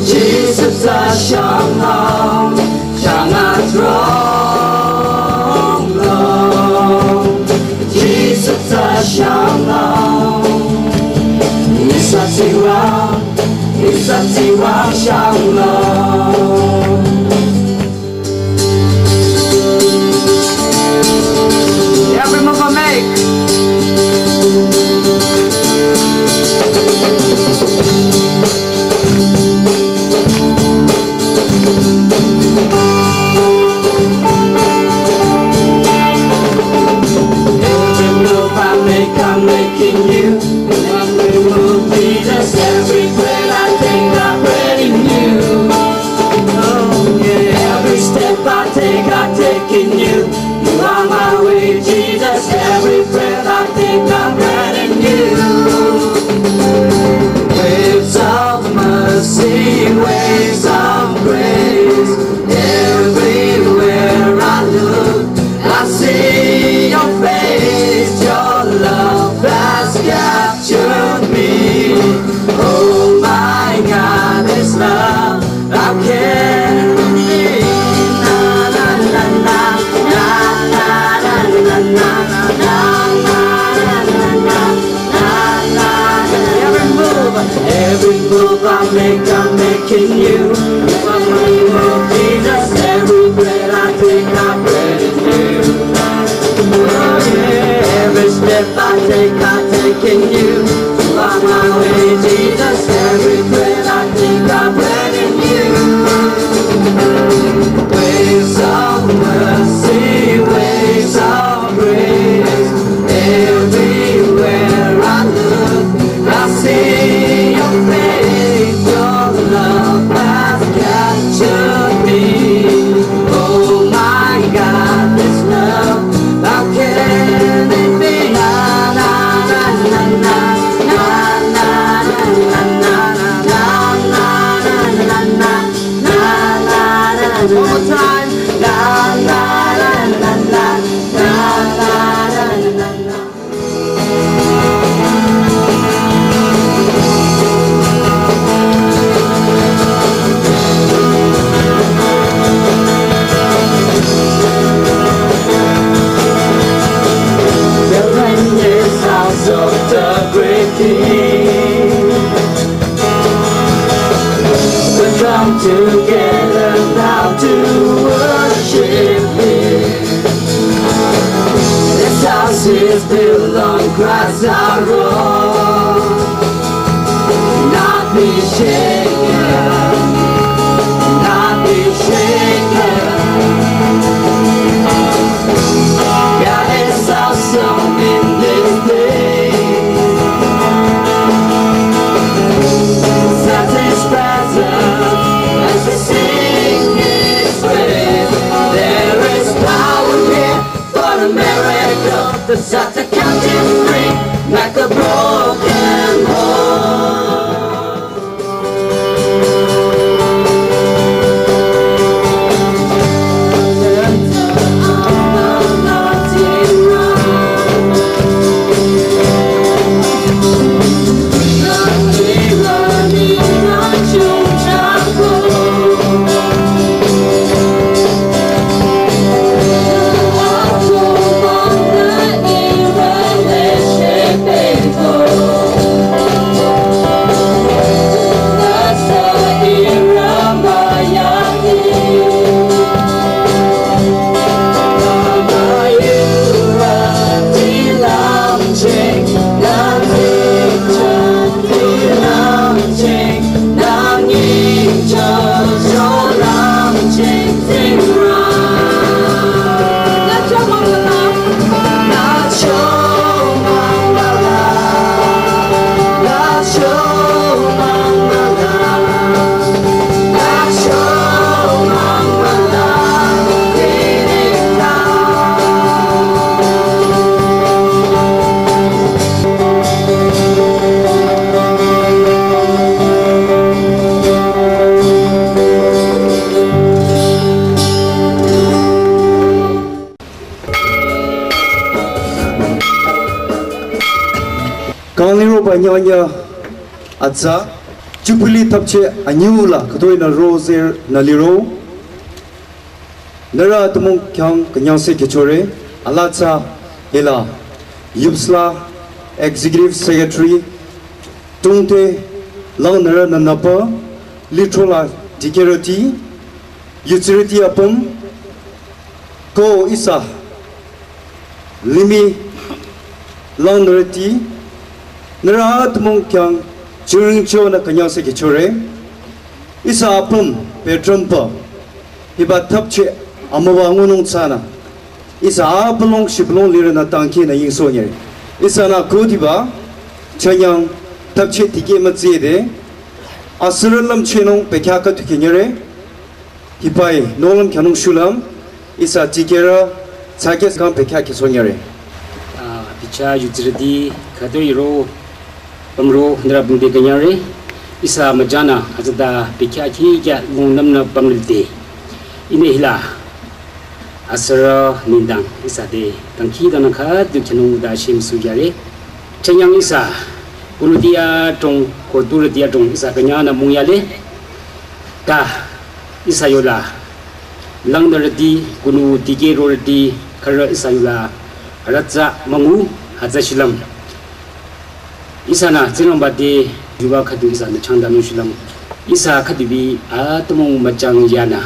Jisu tsü shanglong, shangatrong long, Jisu tsü shanglong. Ihsa Tsingrang, Ihsa Tsingrang shanglong. Every move I make. Every move I make, I'm making you. Every move, Jesus, every breath I take, I breathe in you. Oh, yeah. Every step I take, I take in you. You are my way, Jesus. Every breath I take, I breathe in you. Waves of mercy, waves of grace. Everywhere I look, I see your face. Your love has captured me. Oh my God, this love I can't believe. Na, na, na, na. Every move, every move I make, I'm making you. Every move, Jesus, every breath I take, I breathe in you. Oh, yeah. Every step I take, I take in you. You are my way, Jesus. Every breath I take, I breathe in you. Waves of mercy, waves of grace. Everywhere I look, I see Miracle to set the captives free, make the broken whole. Kang liroba nyanya atsa, Jubilee thapche anyula khütoinü rozer nü liro. Nührü atümung khyang künyangse kihchore, alatsa hila, Yupsla Executive Secretary, tungte lang nührü nünüpa, litrola dikehrüti, yudsirüti apüm, ko ihsa, limih lang nührüti, nührü atümung khyang, jingringchonü künyangse kihchore, ihsa apüm, petrümpa, hiba thapche amüwa ngunung tsünü. Ihsa apülung shibülung lirünü tangkinü yingsohnyere. Ihsanü kudiba, chanyang thapche tikeh mütside, asürü lümchehnung bekhyah khüdu kihnyere, hibai nohlüm khyünung shulüm, ihsa tikehrü tsakes kang bekhyah kihsohnyere. Ah, bicha yudsirüti khütoi ro, pümro nührü apüm te künyangre, ihsa müjangnü, hütsüta bekhyah khikya lungnümnü pümrite. Ihnü hila, asürü nengdang ihsa te, tangkidangnü khüdu khyünung da shemüsu yare. Chanyang ihsa, kunuti adrong, ko turüti adrong ihsa künyangnü mung yale. Ta, ihsa yola, lang nührüti, kunu dikehrorüti, khürü ihsa yola, arüh tsü müngu, hütsü shilüm. Ihsanü Tsingrangba te yuva khüdu ihsanü changdanung shilüm. Ihsa khüdubi atümung müchang yanü.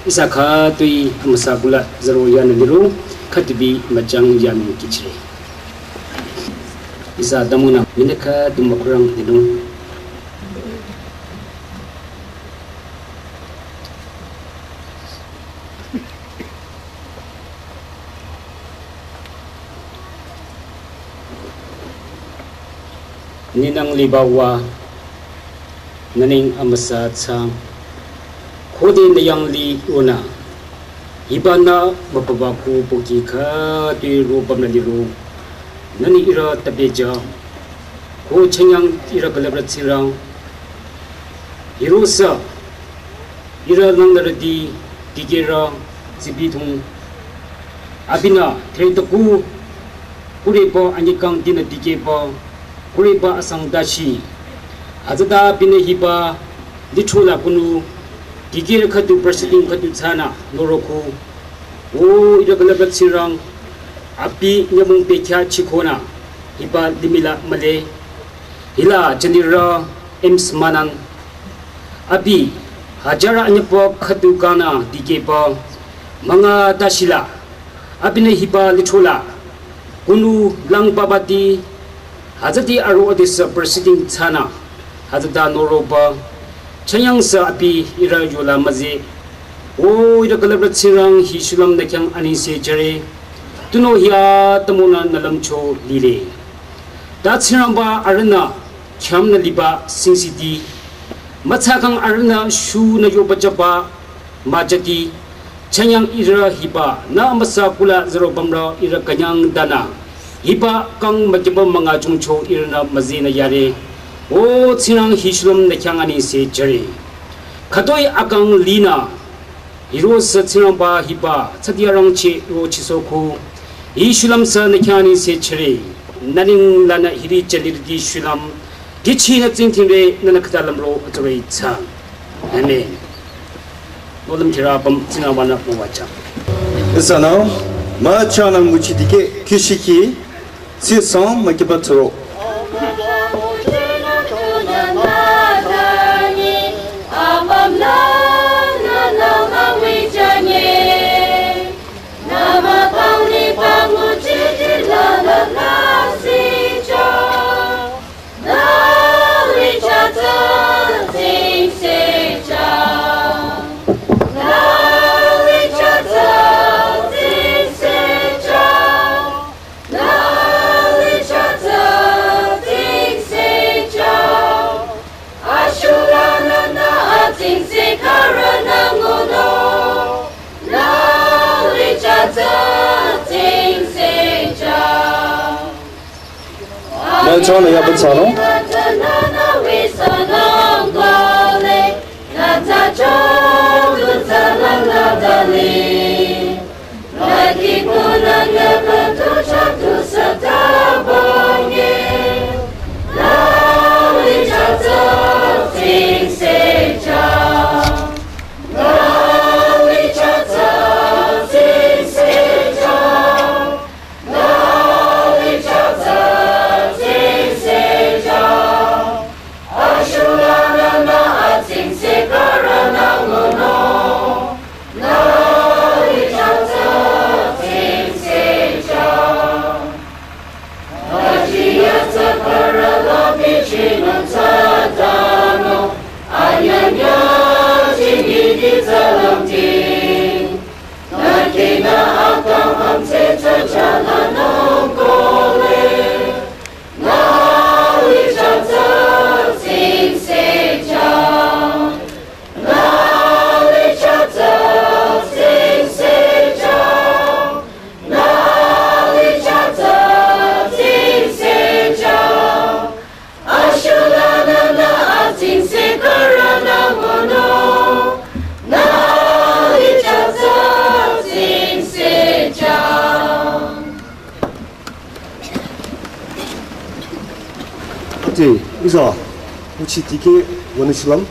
Ihsa khütoi amüsa kula zero yanü liro khüdubi müchang yanung kihchire. Ihsa atümungnü minute khüdu mükurang linung. Ninang liba wa, nü neng amüsa tsang. Khode nü yanglih ronü, hiba nü müpaba ku pohki khütoi ro pümnü liro, nü neng ihrü tabeja, ko chanyang ihrü külüprü Tsingrang, hirosa, ihrü lang nührüti dikehrü tsibidhung. Abinü thre taku, kureba anyikang dinü dikehba, kureba asang dashi. Hütsüta abinü hiba litrola kunu dikehrü khüdu president khüdu tsünü noroko. O ihrü külüprü Tsingrang, abi nyümong bekhyah chikonü, hiba limihla mühle. Hila jünirü M S Manan. Abi, hajar anyüpa khüdu kangnü dikehba, münga dashila, abinü hiba litrola, kunu lang babati, hütsüti aro adesü president tsünü, hütsüta noroba, chanyangsa abi ihrü yola müze, o ihrü külüprü Tsingrang hi shulüm nü khyang anengse jüre, tunüo hi atümungnü nü lümcho lile. Ta Tsingrangba arühnü khyamnü liba singsiti, mütsakhang arühnü shunü yoba jüba müjüti, Chanyang ihrü hiba nü amüsa kula zero bamrü ihrü künyang dana. Hiba kang mükiba münga chungcho ihrünü müzinü yare. O Tsingrang hi shulüm nü khyang anengse jüre. Khütoi akang linü. Hiro sü Tsingrangba hiba tsadi arangcheh ro chisoku. Hi shulüm sü nü khyang anengse jüre. Nü nenglanü hiri jüli di shulüm. Dichinü tsingdhingre nünü khüta lümro atsure tsang. Amen. Nohlüm kira püm Tsingrangbanü müwajang. Ihsanü, müchanü nguchi dikeh kishiki, sisang mükiba tsuro. Müchanü yaba tsaro. Ate, ihsa, nguchi dikeh wünü shulüm.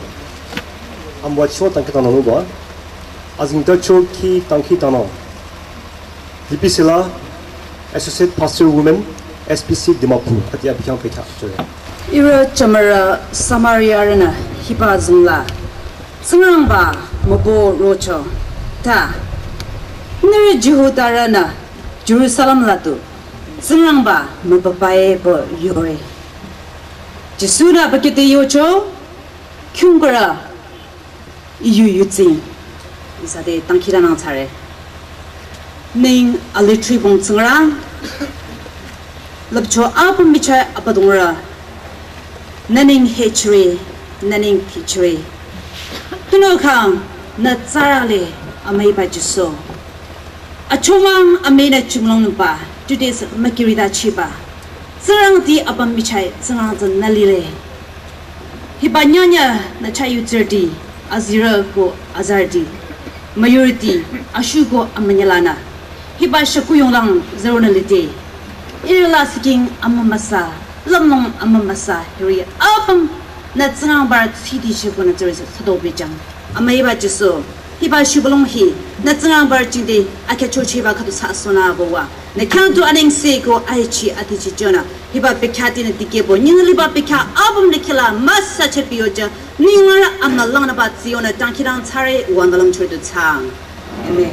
Amüwa cho dangkhidangnangnungba. Azengtacho kih dangkhidangnang. Lipisela, Associate Pastor Women, S P C Dimapur, ati abi khyang pekha jüre. Ihrü jümürü Samariarünü hiba zingla Tsingrangba mübü rocho. Ta, nührü Jihudarünü Jerusalem la tu Tsingrangba mübübae pü yore. Jisu-nü abükyü te yocho, kyungkurü I yu yutsing. Ihsa te dangkhidangnang thsare. Neng alithri bong Tsingrang. Lüpcho apüm michah abüdongrü. Nü neng hechire, nü neng thichire. Tunüo khang nü tsarale amüiba Jisu. Achomang amüinü chimlong nüba, today sü mükirida chiba. Tsingrangti apüm michah Tsingrang tsü nü lile. Hiba nyanya nü chah yutsirüti, azirü ko azarüti, müyurüti, ashuko amünyalanü. Hiba shakuyonglang zero nü lide. Ihrü la siking amümüsa, lümlong amümüsa, hiri apüm nü Tsingrangbarü tsidi shiko nü tsürüsü sado bijang. Amüiba Jisu, hiba shibülung hi, nü Tsingrangbarü jingte, akya chochiba khüdu sa sonü bowa. Nü khyang tu anengse ko aichi atichi jünü. Hiba pekha tinü dikehbo, nyinü liba pekha apüm likhila müsa chepi yoja, nyingarü amna langnüba tsiyonü dangkhidang thsare wünü lümchore du thsang. Amen.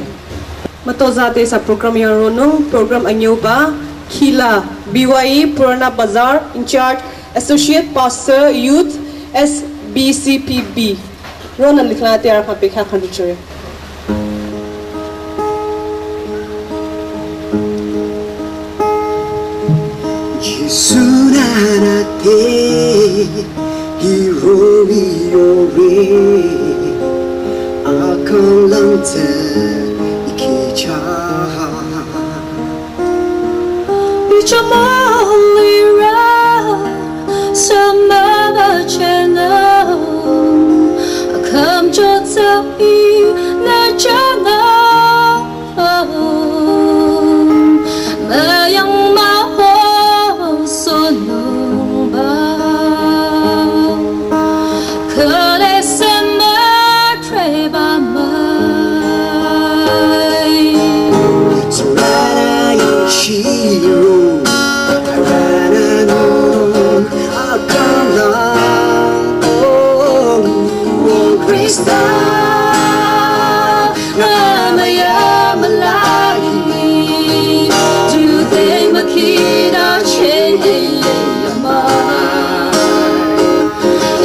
Mütozah te ihsa program yangronung, program anyüba, khila, B Y E, Purana Bazar, in charge, Associate Pastor, Youth, S B C P B. Ronü likhila te arüh khyang pekha khangdu chore. Jisu nü nüte hiroh-i yore, akang lang tsü Chamolira samaba chenao, akham chotsa i na chana, mayang maho sonungba. Kale sema treba mai. Sarana yang shiro, arana nung akana, oh, oh, Krista. Namaya malahi, tu te makina che yama.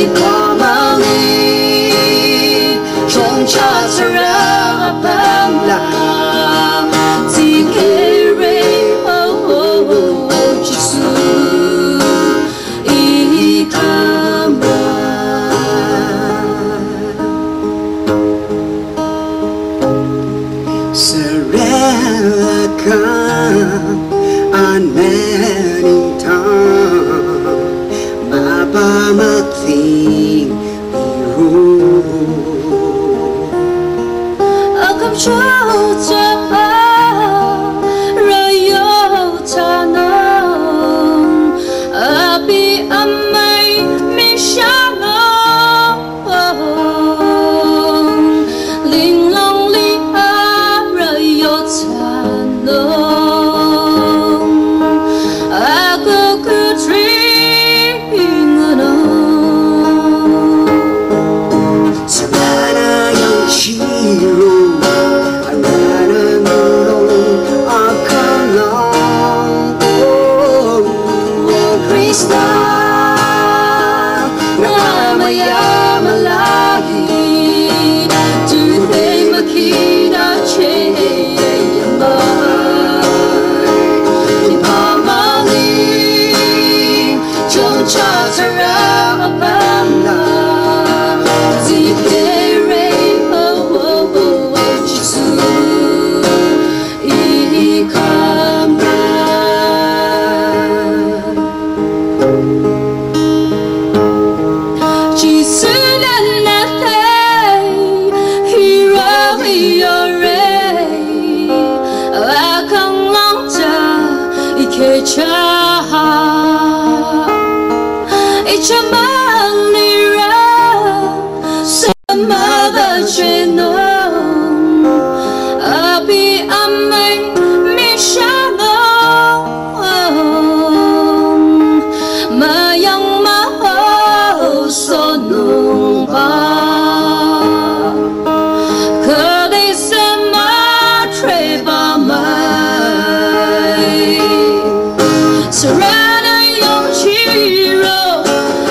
Ipamali, chongcha tsara apamla, tikere, oh, oh, oh, Jisu. Ikamba. Saraka anani ta, Baba mating iru. Akam chau ta, rayo tanong, abi amai mishanong, linglong li ara yotanong, aku kutri ngunong. Sarana yang shiro, arana ngunong akana, oh, oh, Krista. Namaya malahi, tu te makina che yama. Ipamali, chongcha tsara apamla, tikere, oh, oh, oh, oh, Jisu. Ikamba. Jisu nanate, hiro yore, akang langta, ikecha, ichamalira, Samaba chenong, abi amai mishanong, mayang maho sonungba. Kade sema treba mai. Sarana yang shiro,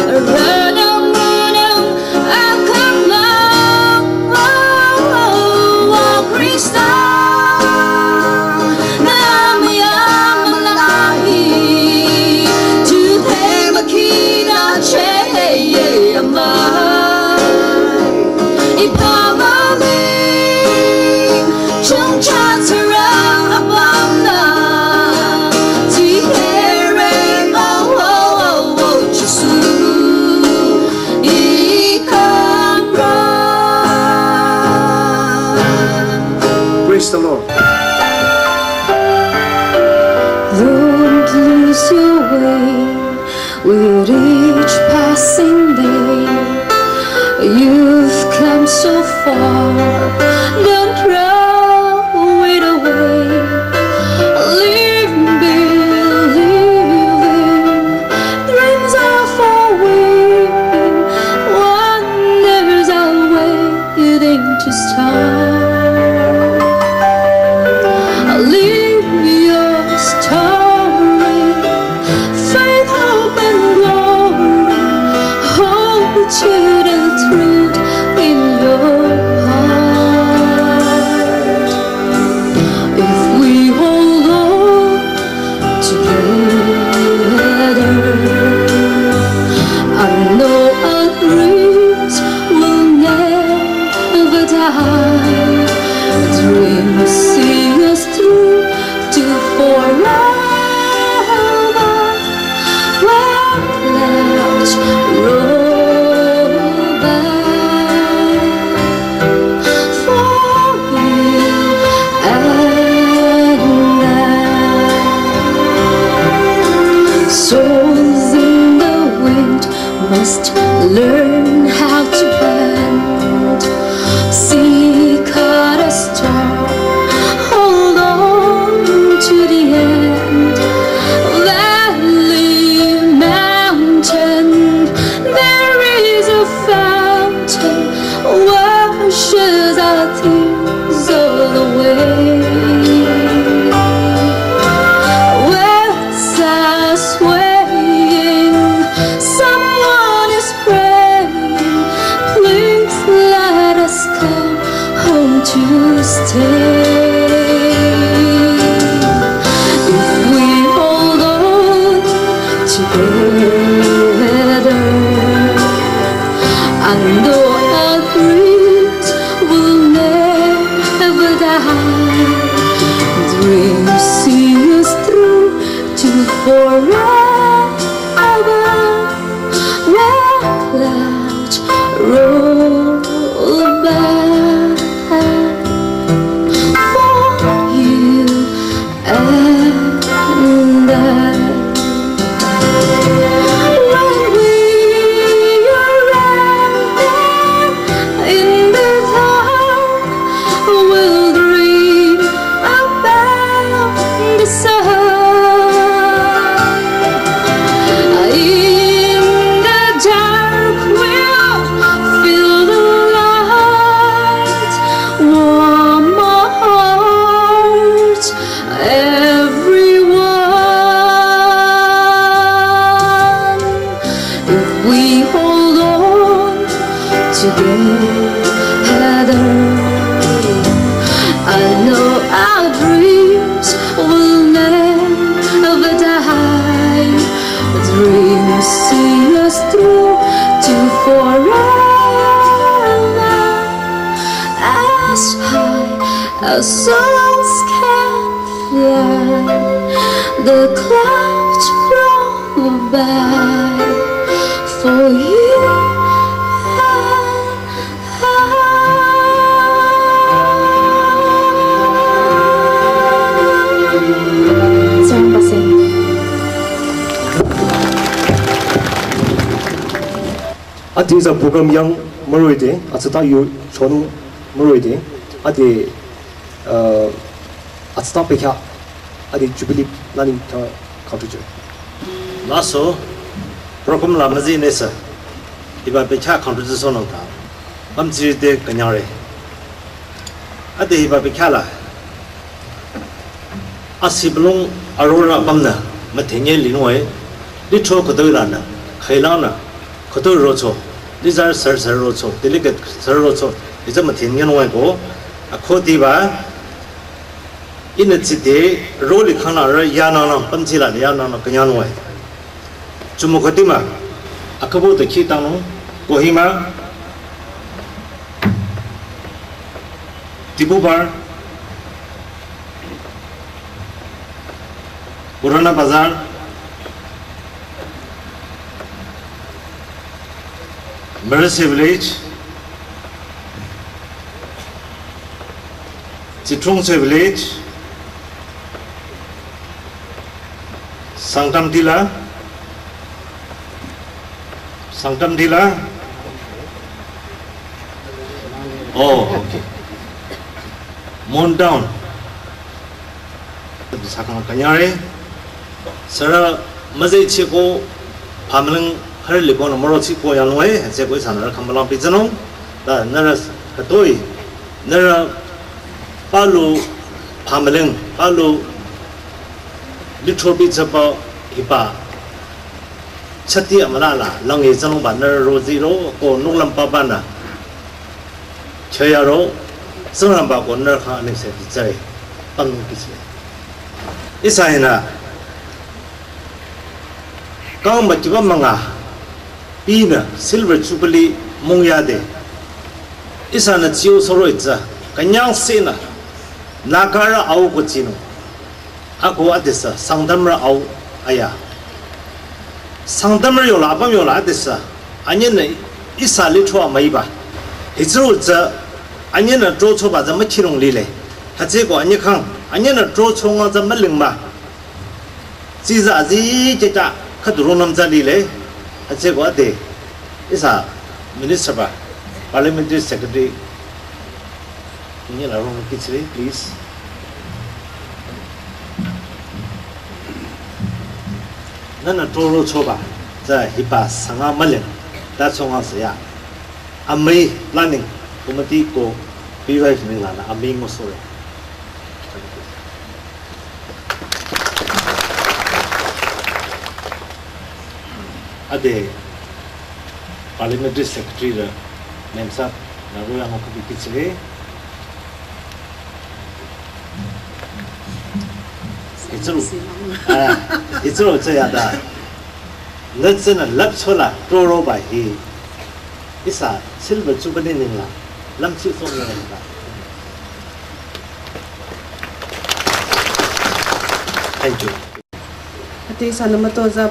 rana ngunong akama, oh, oh, oh, Krista. Namaya malahi, tu te makina che yama. Ipamali, chongcha tsara apamla, tikere, oh, oh, oh, oh, Jisu, ikamba. Praise the Lord. Don't lose your way with each passing day. You've come so far, don't throw it away. Live believing, dreams are for weaving. Wonders are waiting to start. Live your story. Faith, hope, and glory. Hold to the truth in your heart. Heather, I know our dreams will never die. Dreams see us through to forever. As high as souls can fly, the clouds roll by for you and I. Tsarin pase. Ati sa program yang mürode, atsata yu chon mürode, ati, uh, atsata pekha, ati jubilee nani ta contribute. Laso, program la mazi nesa, hiba pekha contribute sonang ta, pamjiride kanyare. Ati hiba pekha la, asi belong arora pamna, mathenye linwe, litro kodoilana, khailana, kodo rocho, lizar sar sar rocho, delegate sar rocho, liza mathenye nwe ko, akho diba, ina tsite, roli khana ra yanana, pamjila yanana, kanyanwe. Chumukatima, akabo de kitano, Kohima, Diphupar, Purana Bazar, Merasi Village, Chithrungse Village, Sangtam Dila, Sangtam Dila. Oh, okay. Mon Town. Sakang kanyare. Sara mazai chiko pamling har liko na moro chiko yanwe, chiko sana kamalang pizano. Da nara hatoi, nara palu pamling, palu litro pizza pa hipa. Chati amalala, lang ye zang ba ner ro zero, ko nuklam pa ba na. Chaya ro, zang ram ba ko ner kha ne se di zai, pang ki se. Isa hina, kang ba jiba manga, pi na, silver jubilee mung ya de. Isa na chiu soro itza, kanyang se na, nakara au ko chino. Ako adisa, Sangtamrü au aya. Sangtamrü yola, apüm yola adisa. Anyenü isa litro amaiba. Hitsuru tsü anyenü tro choba tsü machirong lile. Hatsiko anye khang, anyenü tro chonga tsü malingba. Tsiza azi checha khadurunam tsü lile. Hatsiko ade isa minister ba, parliamentary secretary. Inye la rong kichire, please. Nana toro choba, za hiba sanga malen, ta chonga saya. Amai planning committee ko P Y F ni lana amai ngosore. Ade Parliamentary Secretary ra Memsa na ro yang ko bikitsire. Itsuru. Ah, itsuru tsaya da. Letsena lapsola toro ba hi. Isa silver jubilee ningla. Lamsi song ningla. Thank you. Ate sanamato za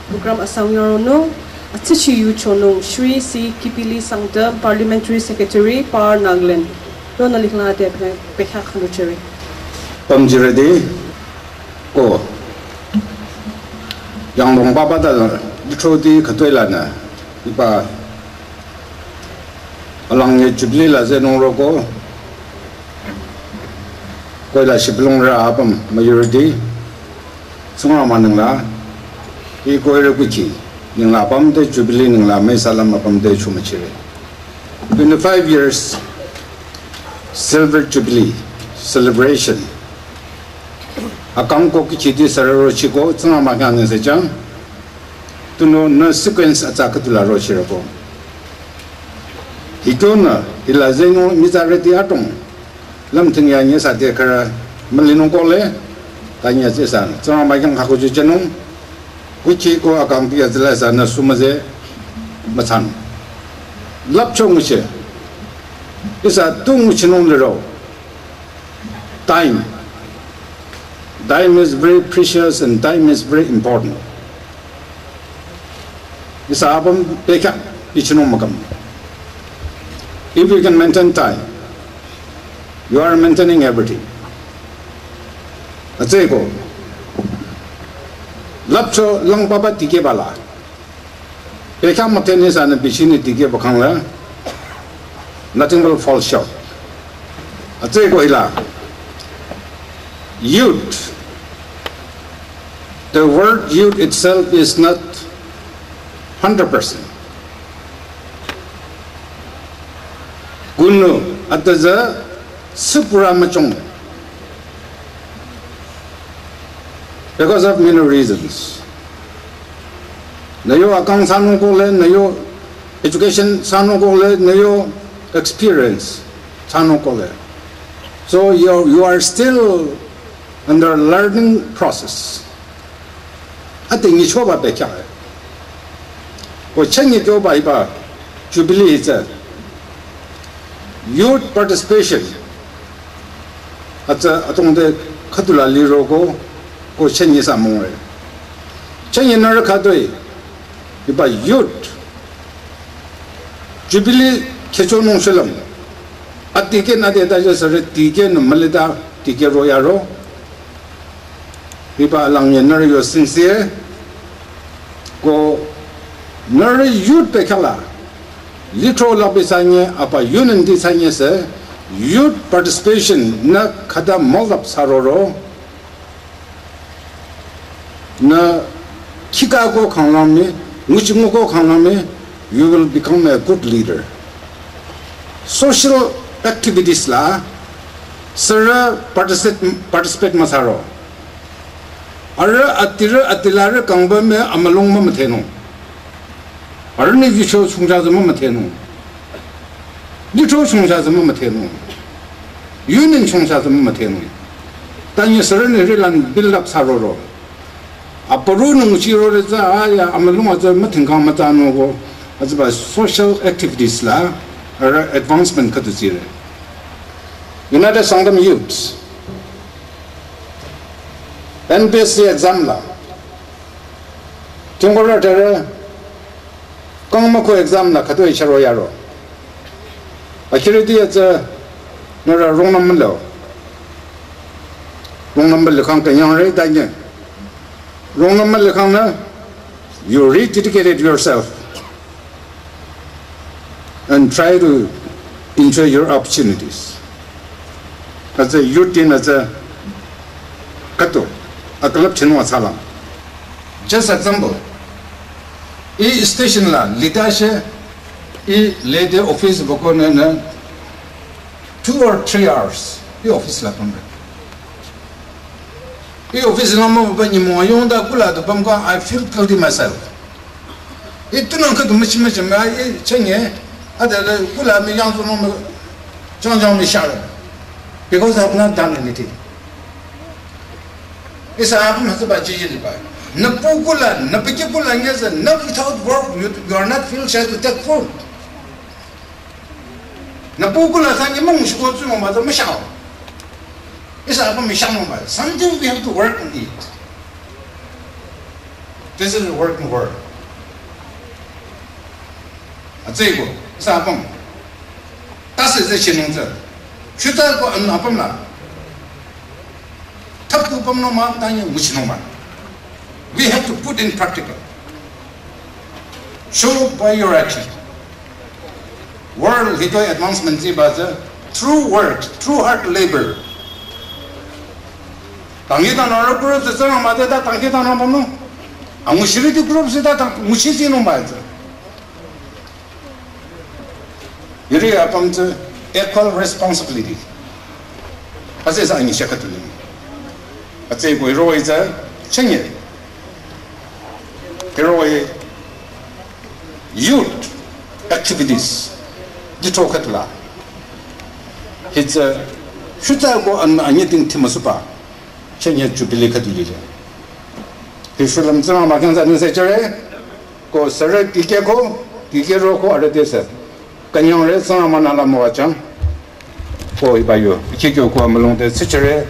program asang yoronu, atsichi yuchonu, Shri C Kipili Sangtam, Parliamentary Secretary, Par Nagaland. Rona likla ate pekha khandu chere. Pamjiredi, ko. Yang long baba da, litro di katoi lana, iba, alang ye jubilee la zenong roko, koila shiplong ra apam majority, Tsingrangba nengla, i koire kuchi, nengla apam te jubilee nengla, mai salam apam te chumachire. Twenty-five years silver jubilee celebration. Akang ko kichi di sararo chiko, Tsingrangba kang nengse chang. Tuno na sequence atsa katula ro chirako. Hikyonü, hila zeno mitsarüti atong. Lümthing ya nyesa te khara, mülinung kohle, ta nyesa san. Tsama ma yang hakuju jenung. Kuchi ko akang tia zela sa na sumaze, matsan. Lapcho nguche. Ihsa tu nguchinung lero. Time. Time is very precious and time is very important. Ihsa apüm pekha ichinung makam. If you can maintain time, you are maintaining everything. Atsüko. Lapcho lang papa tikeh bala. Pekha mateni sana bichini tikeh bakangla. Nothing will fall short. Atsüko ila. Youth. The word youth itself is not hundred percent. Kunu ataza sipura machong. Because of many reasons. Nayo akang sanu kohle, nayo education sanu kohle, nayo experience sanu kohle. So you, you are still under learning process. Ate ngi choba pekha. Ko chengi choba iba Jubilee itse. Youth participation. Atsa atong de khatula liro ko, ko chengi sa mongre. Chengi nara khatoi. Iba youth. Jubilee khecho nung shelam. Atike na de da je sare tike no malida tike ro yaro. Hiba alang ye nari yo sincere. Ko nari youth pekhala. Litro labi sanye apa union di sanye se youth participation na khada moldap saroro. Na khikako khanglangmi, nguchinguko khanglangmi, you will become a good leader. Social activities la, sara participate, participate masaro. Ara atira atilara kangba me amalong ma mathenung. Arüh ni yucho chungcha zama mathenung. Litro chungcha zama mathenung. Union chungcha zama mathenung. Tanya sarani rilan build up saroro. Aparu nung chiro re za aya amalung aza mathengkang matano go. Azaba social activities la ara advancement katu zire. United Sangtam Youths. N P S C exam la. Tungora tere. Kang mako exam la khatoi charo yaro. Akhiriti atsa nara wrong number lo. Wrong number le khang kanyang re tanya. Wrong number le khang na. You rededicated yourself and try to enjoy your opportunities. Atsa youth din atsa kato akalap chinwa salam. Just example. I station la lita she i lady office boko ne ne two or three hours i office la pamre. I office la mo ba ni mo yong da kula do pam ka I feel guilty myself. I tunang ka do machi machi ma i chenye ada la kula mi yang zo no ma chang chang mi sha. Because I have not done anything. Isa apüm hütsüba jiji liba. Nü pukula, nü pikikula nyese, nü without work, you, you are not feel shy to take food. Nü pukula sanyi mung shiko tsu mung baza mishao. Isa apüm mishao mung baza. Something we have to work on it. This is a working world. Atsüko, isa apüm. Tase ze chinung ze. Shuta ko an apüm la. Thap tu pam no ma tanya much no ma. We have to put in practical. Show by your action. World hitoi advancement zi ba ze through work, through hard labor. Tangi ta na ro kuro ze zang ma de ta tangi ta na pam no. Angu shiri tu group zi ta tang much zi no ma ze. Yuri apüm tsü equal responsibility. Ase sa anyi shakatuli. Atse ko iro ita chenye. Iro youth activities. Jitro khüdula. Hitsü, shutsa ko an, anyüding thimüsuba. Chenye Jubilee khüdu lile. Hi shulüm tsima makang za nise chere. Ko sere dike ko, dike ro ko arüh dese. Kanyang re tsima mana la mo achang. Ko iba yo. Iki kyo ko amulong de sichere.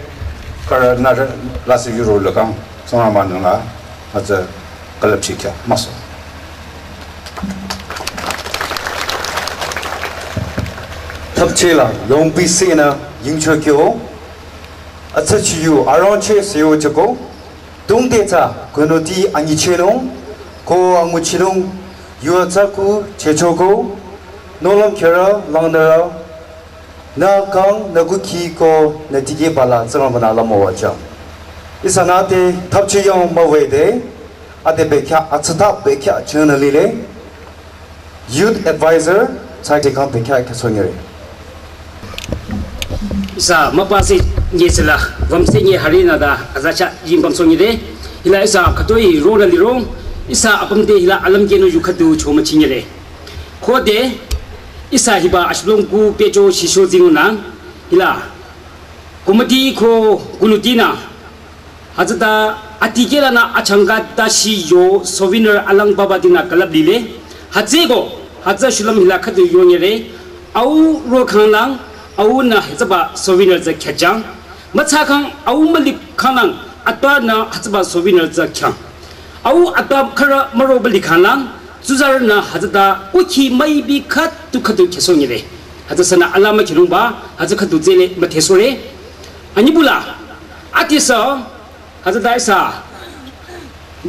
Kara nare lasi yuro lekang. Tsima mana la. Atsa kalap chikya. Maso. Thapchela, yongpi sena, yingcho kyo. Atsa chiyu, aronche seyo chako. Tungte tsa, kunuti anyichenung, ko anguchinung, yua tsaku, chechoko, nolam kera, langnara, na kang, na kuki ko, na tike bala, tsama bana lamo wachang. Isa nate, thapche yong mawede, ate bekya, atsata bekya, chena lile, Youth Advisor, tsai te kang pekya kasonyere. Isa mapase nye sela, vamse nye harina da, azacha yin bamsonyere. Ila isa katoi rona lirong, isa apamte ila alam keno yukatu choma chinyere. Kode, isa hiba ashlong ku pecho shisho zinuna, ila kumati ko kunutina, Hütsüta atikela na achangka ta shi yo souvenir alang baba dina kalap lile. Hütsüko, hütsü shulüm hila khatu yo nyere. Au ro khanglang, au na hütsüba souvenir tsü khyajang. Matsakang au malip khanglang, atwa na hütsüba souvenir tsü khyang. Au atwa khara maro bali khanglang, tsuzar na hütsüta uki maibi khatu khatu khyaso nyere. Hütsü sana alama khirungba, hütsü khatu tsele mathe sore. Anyibula, atisa, Hütsüta isa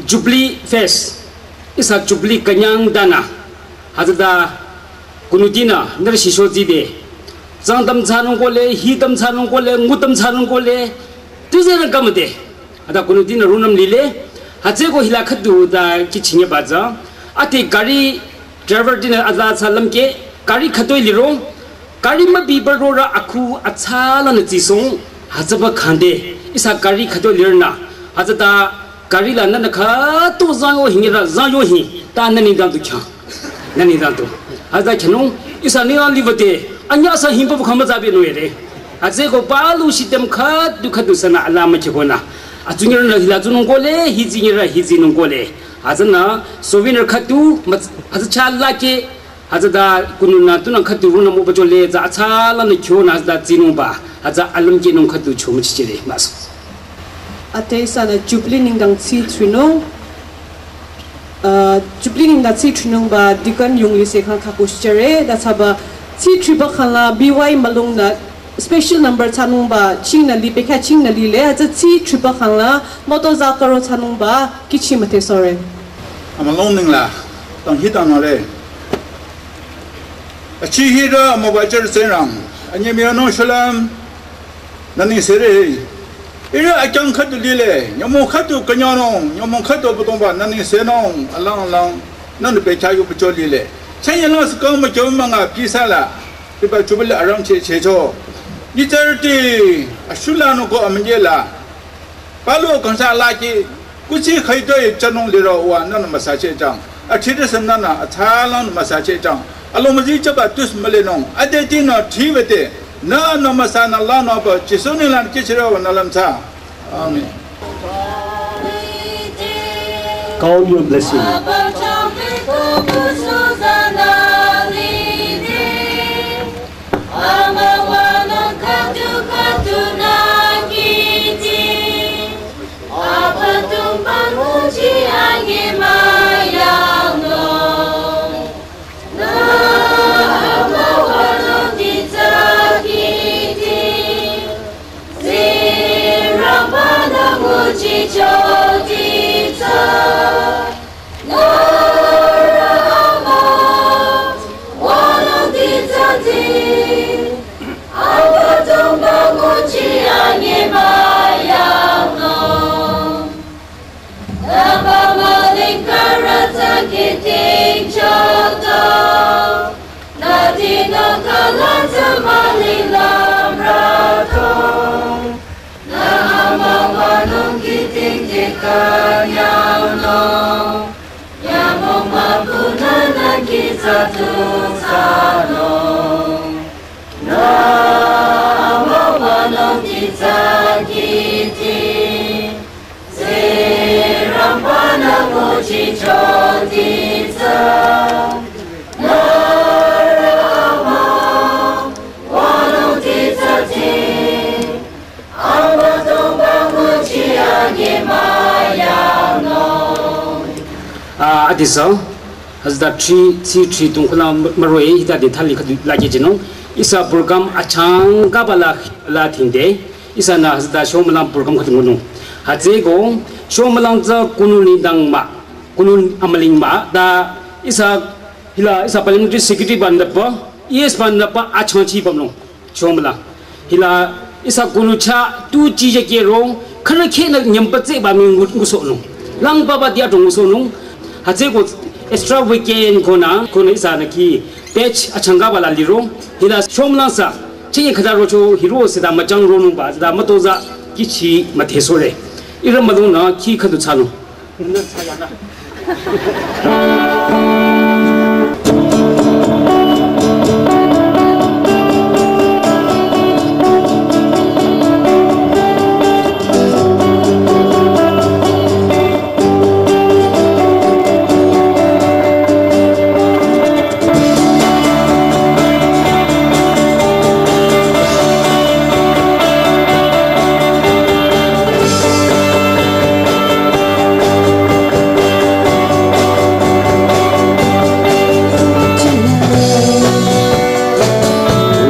Jubilee Fest, isa Jubilee kanyang dana. Hütsüta kunutina, nara shisho zide. Zangtam tsanung kole, hitam tsanung kole, ngutam tsanung kole. Tuze na kamade. Hüta kunutina runam lile. Hütsüko hila khatu da kichinye baza. Ate gari driver dina hüta salam ke. Gari khatoi lirong. Gari mabiba rora aku atsala na tsisong, hütsüba khande, isa gari khato lirna, hütsüta gari la nana khato zangyo hingi ra zangyo hi, ta nani dang tu khyang, nani dang tu. Hütsüta khyang nung, isa ni la liva te, anya sa himpa bu khama zabe no yere. Hütsüko palu shitem khatu khatu sana alama khibona. Atsunyira na hila tsunung kole, hizinyira hizinung kole. Hütsüna, souvenir khatu, mat-, hütsü cha lake, Hütsüta kununü tunang khatu runü mo bacho le tsü atsala nü kyo nü hütsüta tsinungba. Hütsü alüm kinung khatu chomu chichere mas. Ate sanü Jubilee nengdang tsi trinung. Uh, Jubilee nengdang tsi trinungba Deacon Yongli se khang khaku chichere. Da tsüba tsi triba khangla B Y Malung nü special number tsanungba chingnü li pekha chingnü lile. Hütsü tsi triba khangla moto za karo tsanungba kichi mate sore. Amalong nengla, tang hitang nore. Achi hira mo bacher serang. Anye miano shalam. Nani sere. Ira akyang khatu lile. Nyamo khatu kanyano. Nyamo khatu butongba. Nani senong. Alang alang. Nani pecha yu pecho lile. Chanya lang sekang macam manga pisa la. Iba Jubilee arang che che cho. Ni thirty. Ashula no ko amjela. Palu kangsa laki, kuchi khaitoi chanung liro wa nana masa che chang. Achide sem nana, athalang masa che chang. Alo mazi chaba tus malenong. Ade ti no thi vete. Na no masa na la no ba, Jisu ni lan kichira wa na lam cha. Amen. Count your blessing. Ah, adisü, hütsüta thri, thri, thri tungkula maroi, hita de thali khüdu lagi jinung. Ihsa program achangkaba la, la thingde. Ihsanü hütsüta shomülang program khüdu ngunung. Hütsüeko, shomülang tsü kunu nengdang mah, kunu amüling mah, ta ihsa hila ihsa parliamentary secretary banü pa, E S banü pa achangchi pümnung. Shomülang. Hila ihsa kunu chah tu chi je kero, khana khenü nyümpa tsü ba mi ngu-, ngusohnung. Lang papa dia dong ngusohnung. Hütsüeko extra weekend konü, konü ihsanü ki batch achangkaba la liro. Hila shomülang sü, chenye khüta rocho hiro seta müchang ronung ba, seta mütozah kichi müdhesohre. Ihrü mülungnü ki khüdu thsanung.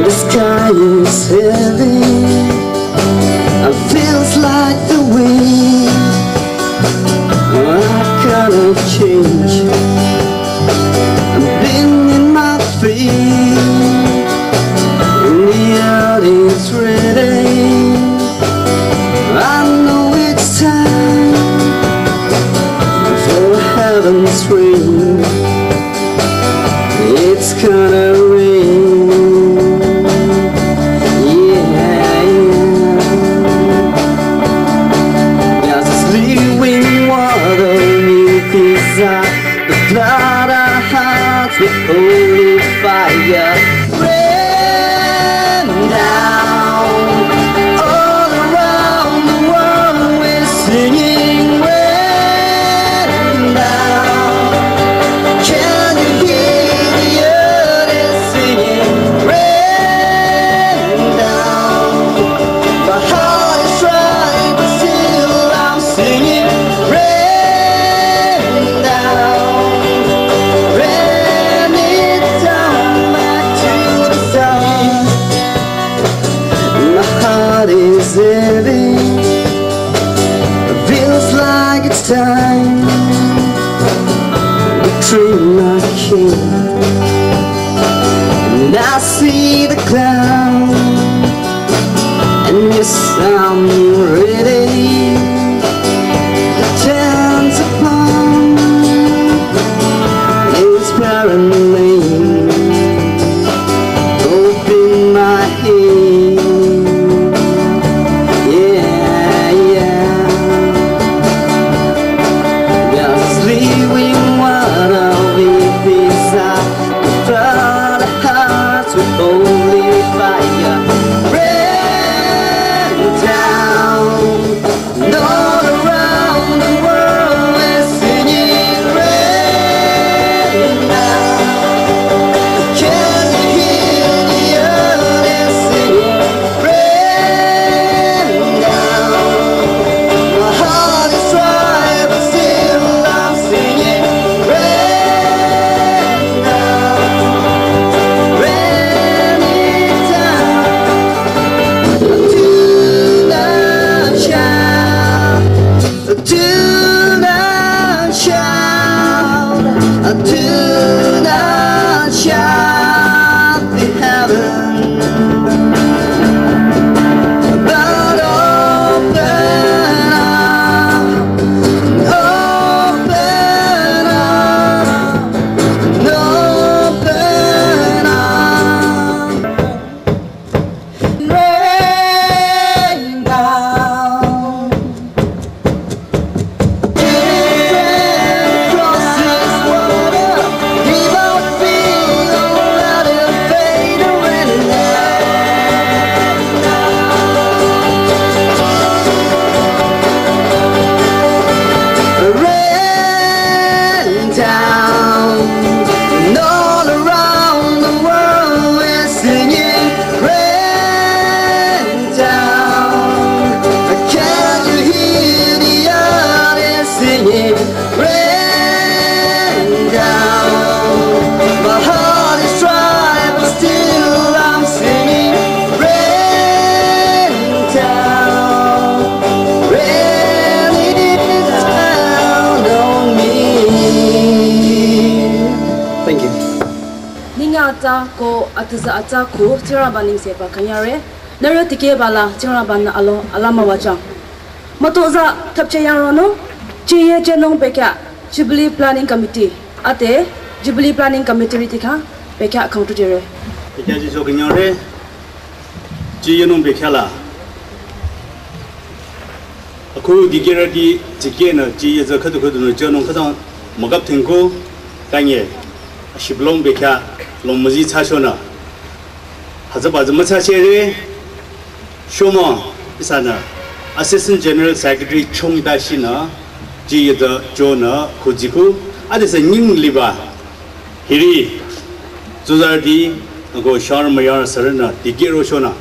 The sky is heavy. It feels like the wind. I gotta change. I'm bending my feet. And the earth is ready. I know it's time for heaven's rain. It's gonna rain. Yeah, yeah. Just as living water will desire to flood our hearts with holy fire. Rain down. All around the world we're singing, rain down. Can you hear the earth is singing, rain down? My heart is dry, but still I'm singing, rain down. Rain it down back to the sun. My heart is heavy. It feels like it's time to dream again. And I see the clouds, and yes, I'm ready to dance upon this barren lane. Open my hand. Yeah, yeah. Just living water will desire to flood our hearts with holy fire. Rain down. And all around the world we're singing, rain down. Can you hear the earth is singing, rain down? My heart is dry, but still I'm singing, rain down. Rain it down. Do not shout, do not shout, do not shout to heaven, but open up, open up, open up. Rain down. Ko atüza atsa ku Tsingrangba nengse ba künyangre. Nührü tikehba la Tsingrangba-nü alo alama wajang. Mütozah thapche yangronung, chiye chenung bekhyah Jubilee Planning Committee, ate Jubilee Planning Committee riti khyang bekhyah khangtu jüre. Bekhyah jicho künyangre, chiye nung bekhyah la. Akhu dikehrüti dikehnü chiye tsü khüdu khüdunü chenung khütang mükap thingku, tanye, ashibülung bekhyah, longmüzi thsachonü. Hütsüba tsü müthsachehre, shomang, ihsanü, Assistant General Secretary chongda shinü, chiye tsü chonü, khüjiku, adesü nying liba, hiri, tsuzarüti, ako shar mayar sürünü, dikehro chonü,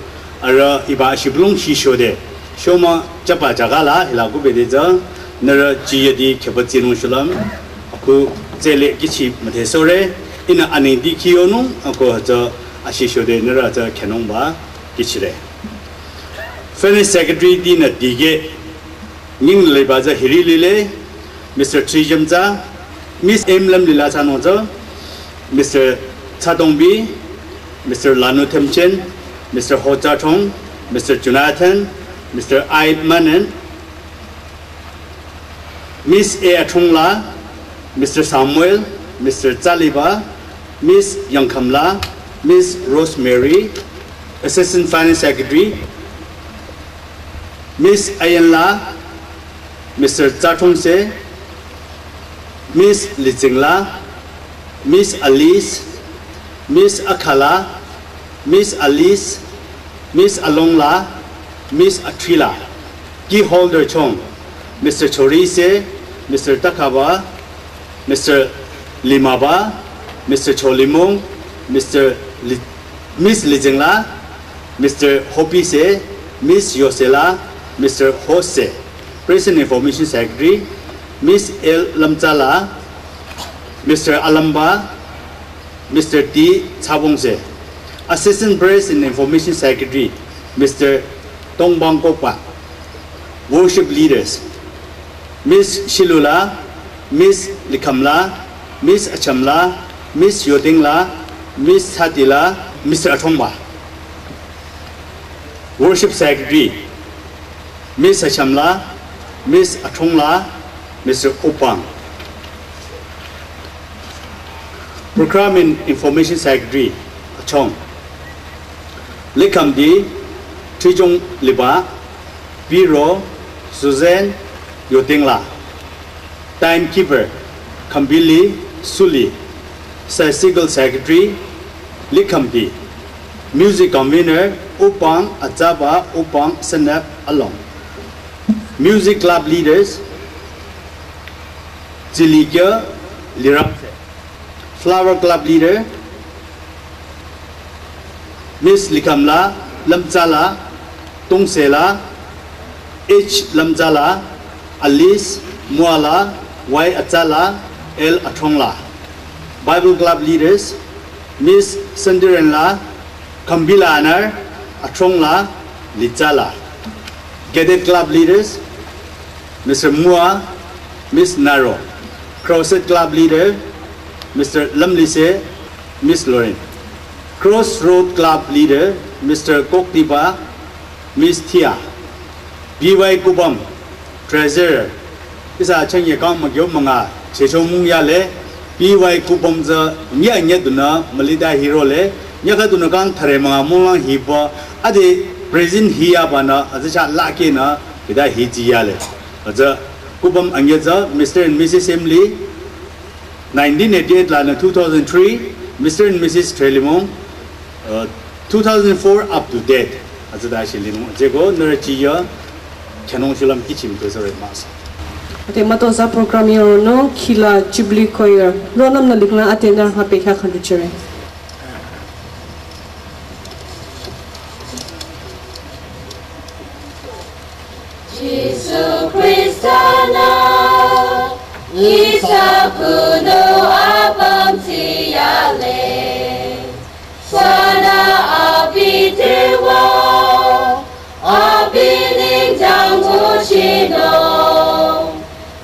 arüh hiba ashibülung shichode, shomang chapa jaga la, hila kubede tsü, nührü chiyedi kheba tsinung shulüm, aku tsele kichi müdhesohre, ihnü anengdi kiyonung, ako tsü ashichode nührü tsü khenungba kichire. Finance Secretary tinü dikeh, nying liba tsü hiri lile, Mister Trijemtsa, Miss M Lamlila thsanung tsü, Mister Tsadongbi, Mister Lanu Themchen, Mister Ho Tsathong, Mister Jonathan, Mister Aid Manen, Miss A Athongla, Mister Samuel, Mister Tsaliba, Miss Yangkhamla, Miss Rosemary, Assistant Finance Secretary, Miss Ayanla, Mister Tsathongse, Miss Litsingla, Miss Alice, Miss Akhala, Miss Alice, Miss Alongla, Miss Atrila. Key holder chong, Mister Chorise, Mister Takaba, Mister Limaba, Mister Cholimong, Mister Li-, Miss Lijengla, Mister Hopise, Miss Yosela, Mister Hose. Press and Information Secretary, Miss L Lamtsala, Mister Alamba, Mister T Tsabongse. Assistant Press and Information Secretary, Mister Tongbang Kopa. Worship leaders, Miss Shilula, Miss Likhamla, Miss Achamla, Miss Yodingla, Miss Satila, Mister Athongba. Worship Secretary, Miss Achamla, Miss Athongla, Mister Opang. Program and Information Secretary, Achong. Likhamdi, Trijong Liba, Biro, Suzanne, Yodingla. Timekeeper, Khambili, Suli. Statistical Secretary, Likhamdi. Music Convener, Opang, Atsaba, Opang, Senep, Along. Music Club Leaders, Zilikya, Liram. Flower Club Leader, Miss Likamla, Lamtsala, Tongsela, H Lamtsala, Alice Muala, Y Atsala, L Athongla. Bible Club Leaders, Miss Sendirenla, Kambila Anar, Athongla, Litsala. Cadet Club Leaders, Mister Mua, Miss Naro. Crusade Club Leader, Mister Lamlise, Miss Lorraine. Crossroad Club Leader, Mister Koktiba, Miss Thia. B Y Kubam, Treasurer. Ihsa chengye kang magyo manga, checho mung ya le, B Y Kubam tsü nya nya duna, malida hiro le, nya ka duna kang thare manga munglang hiba, ade present hiya bana, aza cha lake na, bida hi ji ya le. Aza Kubam anya tsü, Mister and Missus Emily, nineteen eighty-eight la na two thousand three, Mister and Missus Trelimong, uh, two thousand four up to date. Aza da shi limong, jeko, nara ji ya, kyanong shilam kichim to sorry mas. Ate mato za program yo no, kila Jubilee Choir, ronam na likna ate na ha pe kya khandu chere. Jisu Krista na, ihsa kunu apüm tiyale. Sana abi tewa, abi ning jang uchino.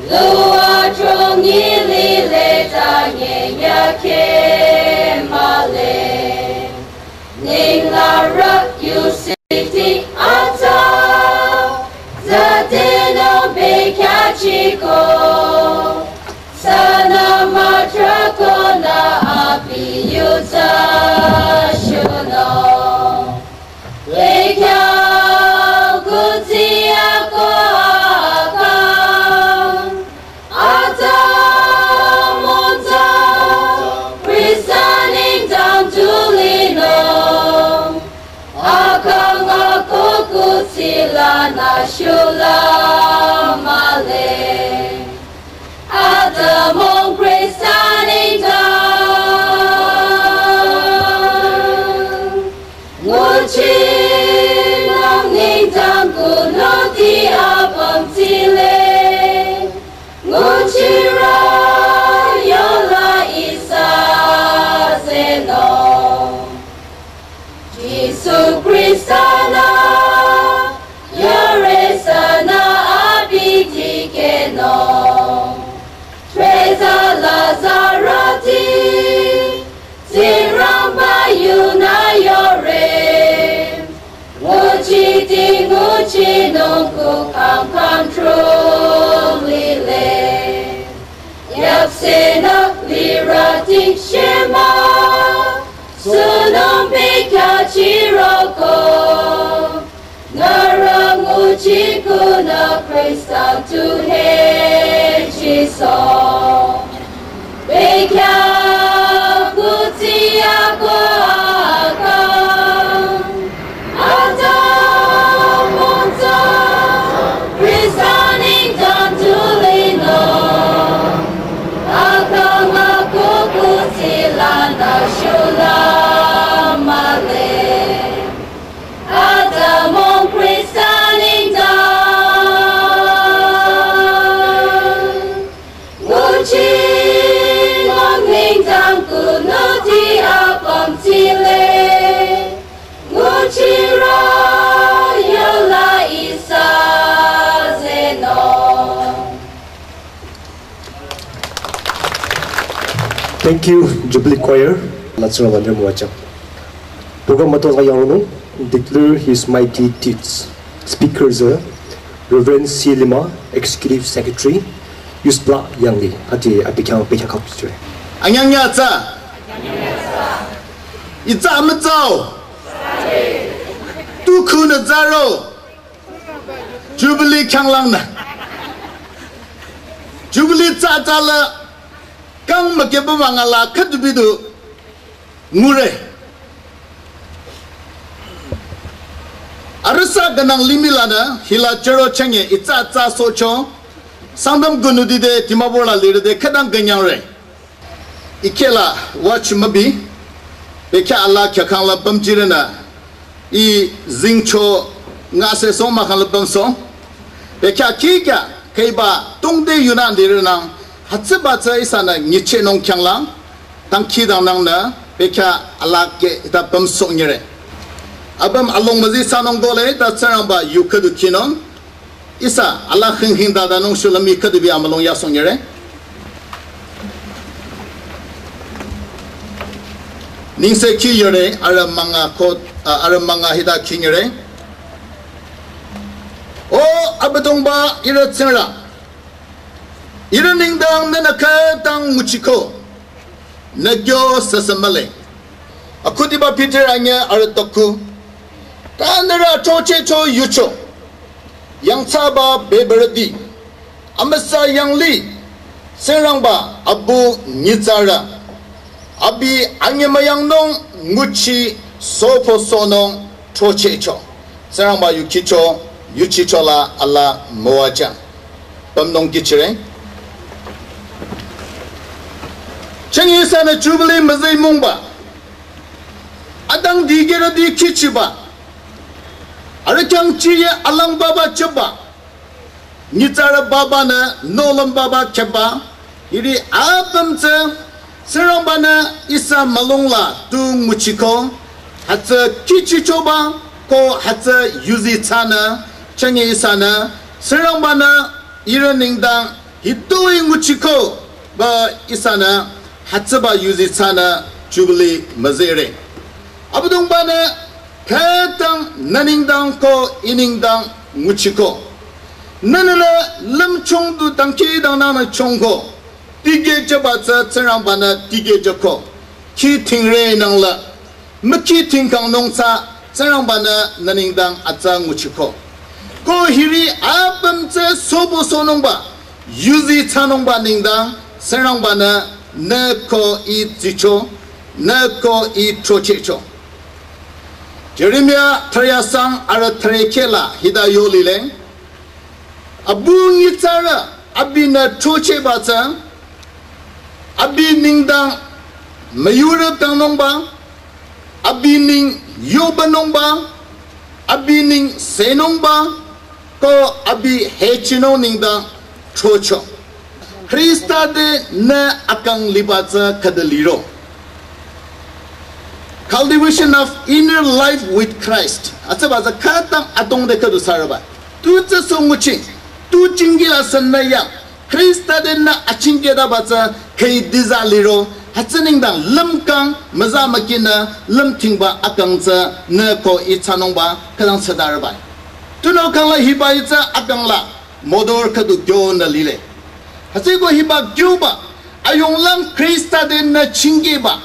Lua chongi lile ta nyenya kemale. Lana shula male. Adamong Christian nengdang. Nguchinung nengdang kunuti apüm tsile. Nguchirü yola ihsa zeno. Jisu Khrista-nü yore sünü abi dikehnung. Treza lazarüti Tsingrangba yunü yore. Nguchiti nguchinung kukhang control lile. Yapsenü lirüti shemüsunung bekhyah chiroko. Nührü nguchi kunü Khrista tu hechisoh. Bekhyah kutsi ako akang. Adamong tsü Khrista nengdang tu linung. Akang ako kutsi lana shula male. Adamong Khrista nengdang. Nguchinung nengdang kunuti apüm tsile. Nguchirü yola ihsa zeno. Thank you, Jubilee Choir. Latsura wonder muacha. Program mato sa yang nung, declare his mighty deeds. Speaker is, uh, Reverend C Lima, Executive Secretary, Yusbla Yangli, ati abi khyang pekha kap sure. Anyang nya tsa. Itsa ametsao. Tu khunü zaro. Jubilee khyanglangnü. Jubilee tsa tsa la kang mükeba wangala khüdubidu ngure. Arüsa ganang limih lanü hila chero chenge itsa tsa socho. Sangtam gunudi de Dimapur la lirü de khütang ganyangre. Ikela watch mübi, bekhyah ala khyakang la pümjirena, i zingcho ngase song mahkhang la pümsong, bekhyah kikya kaiba tongde yunü direna, hütsüba tsü ihsanü nyichehnung khyanglang, tangkhidangnangnü, bekhyah ala ke ta pümsong nyire. Apüm along müzi sanung dole, ta Tsingrangba yu khüdu khinung, ihsa, ala khing khing dada nung shulami khüdubi amülung yasong nyire. Nengsekhi yore, arü münga ko, a, arü münga hita khi nyire. O, Abüdongba ihrü Tsingrang. Ihrü nengdang nünü khütang nguchiko. Nü kyo sasa male. Akhudiba Peter anye arüh toku. Ta nührü choche cho yucho. Yangthsaba beberedi. Amüsa yangli. Tsingrangba abu nyitsarü. Abi anyemüyangnung nguchi sopo sonung choche cho. Tsingrangba yukhicho, yuchicho la ala müwajang. Pümnung kihchire. Cheng ihsanü Jubilee müzeh mungba. Adang digerü di kihchiba. Arüh khyang chiye alang baba cheba. Nyitsarü babanü nohlüm baba kheba. Hiri apüm tsü Tsingrangbanü ihsa mülung la tu nguchiko, hütsü kihchichoba ko hütsü yuzi thsanü, chenge ihsanü, Tsingrangbanü ihrü nengdang hitoi nguchiko ba ihsanü, hütsüba yuzi thsanü Jubilee müzehre. Abüdongbanü khütang nü nengdang ko ih nengdang nguchiko. Nünü la lümchung du dangkhidangnangnü chungko. Tikehjüba tsü Tsingrangbanü tikehjüko. Khi thingre nangla. Mükhi thingkang nung tsü Tsingrangbanü nü nengdang atsa nguchiko. Ko hiri apüm tsü sobo sonungba. Yuzi thsanungba nengdang Tsingrangbanü nü ko ih zicho. Nü ko ih chochecho. Jeremia thüre asang arü thüre kheh la hita yo lile. Abu nyitsarü abinü throchehba tsü, abi nengdang müyurü kangnungba, abi neng yohbanungba, abi neng senungba, ko abi hechinung nengdang throcho. Khrista te nü akang liba tsü khüta liro. Cultivation of inner life with Christ. Hütsüba tsü khütang adrong te khüdu thsarüba. Tu tsü sü nguchi. Tu jingki la sünü yang. Khrista te nü achingkehta ba tsü khüi diza liro. Hütsü nengdang lümkang müza mükinü lümthingba akang tsü nü ko ih thsanungba khütang thsatarüba. Tunüo khang la hiba ih tsü akang la motor khüdu kyonü lile. Hütsüeko hiba kyoba, ayunglang Khrista te nü chingkehba,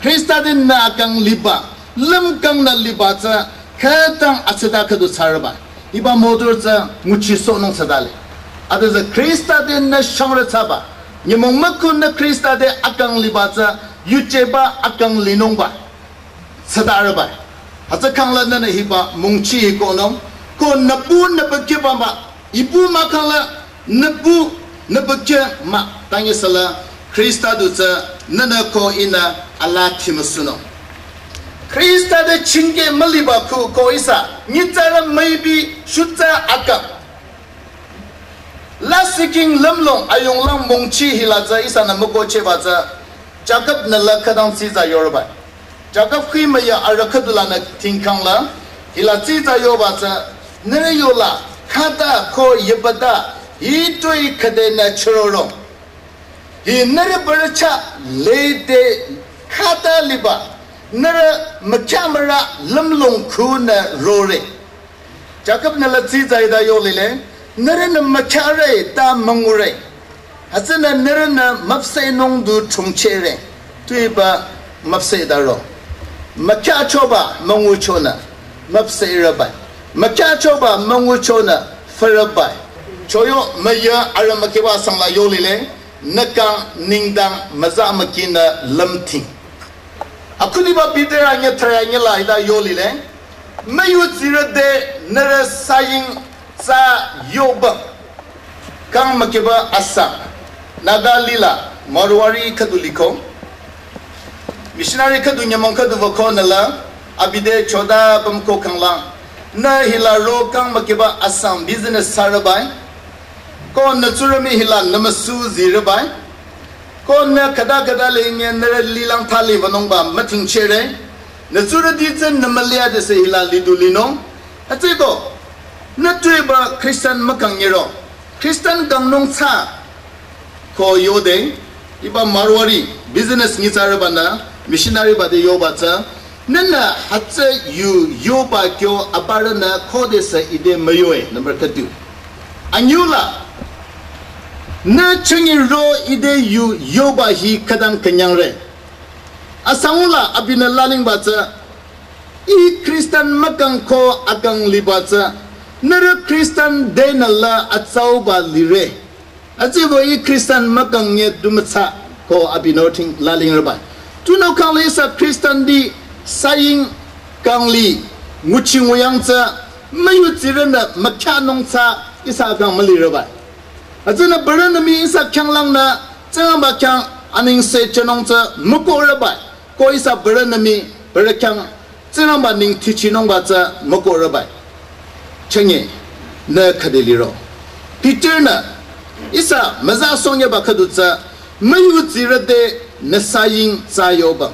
Khrista te nü akang liba, lümkang nü liba tsü, khütang atsata khüdu thsarüba. Hiba motor tsü nguchisohnung thsatale. Ade tsü Khrista te nü shangrü thsaba, nyümong mükhunü Khrista te akang liba tsü, yujeba akang linungba thsatarüba. Hütsü khang la nünü hiba mungchi hi kohnung, ko nüpu nüpü keba mah, ipu mah khang la nüpu nüpü ke mah, tangi sala Khrista du tsü nünü ko ihnü ala thimüsunung. Khrista te chingkeh müliba khu ko ihsa, nyitsarü müipi shutsa akang. Lasihking lümlong ayunglang mungchi hila tsü ihsanü mükohchehba tsü Jakob-nü la khütang dsitsa yorüba. Jakob khi müya arü khüdu lanü thingkhang la hila dsitsa yoba tsü nührü yola khata ko yibata hitoi khüdenü chürorong. Hi nührü barücha lede khata liba nührü mükhya mürü lümlong khunü rore. Jakob-nü la dsitsa hita yo lile, nührünü mükhya re ta müngure. Hütsünü nührünü müpsehnung du chungchehre. Tuiba müpsehtaro. Mükhyachoba münguchonü müpsehrübai. Mükhyachoba münguchonü fürübai. Choyo müya arü mükiba sang la yo lile, nü kang nengdang müza mükinü lümthing. Akhuniba Peter anyüh thüre anyüh la hita yo lile. Müyudsirü te nührü saying tsa yoba. Kang mükiba asang. Naga lila Marwari khüdu liko. Missionary khüdu nyümong khüdu wüko nü la abi te choda pümko khang la. Nü hila ro kang mükiba asang business thsarübai. Ko nü tsurü mii hila nümüsu zirübai. Ko nü khüta khüta le inge nührü lilang thali wünungba müthingchehre. Nü tsurüti tsü nü mülia de se hila lidu linung. Hütsüeko, nü tuiba Christian mükang nyiro. Christian kangnung thsa ko yode, hiba Marwari business nyitsarübanü missionary ba te yoba tsü, nünü hütsü yu yoba kyo aparünü khodesü ite müyoe, number khüdu. Anyüh la, nü chünye ro ite yu yoba hi khütang künyangre. Asangula abinü lalingba tsü, ih Christian mükang ko akang liba tsü, nührü Christian denü la atsauba lire. Hütsüeko ih Christian mükang nye du mütsa ko abinü thing lalingrübai. Tunüo khang la ihsa Christian ti saying kang li nguchi nguyang tsü müyudsirünü mükhyanung tsü ihsa kang mülirübai. Hütsünü bürünü mii ihsa khyanglangnü Tsingrangba khyang anengse jünung tsü mükohrübai. Ko ihsa bürünü mii bürü khyang Tsingrangba neng thichinungba tsü mükohrübai. Chünye nü khüde liro. Peter-nü ihsa müza songyaba khüdu tsü müyudsirü te nü saying tsa yoba.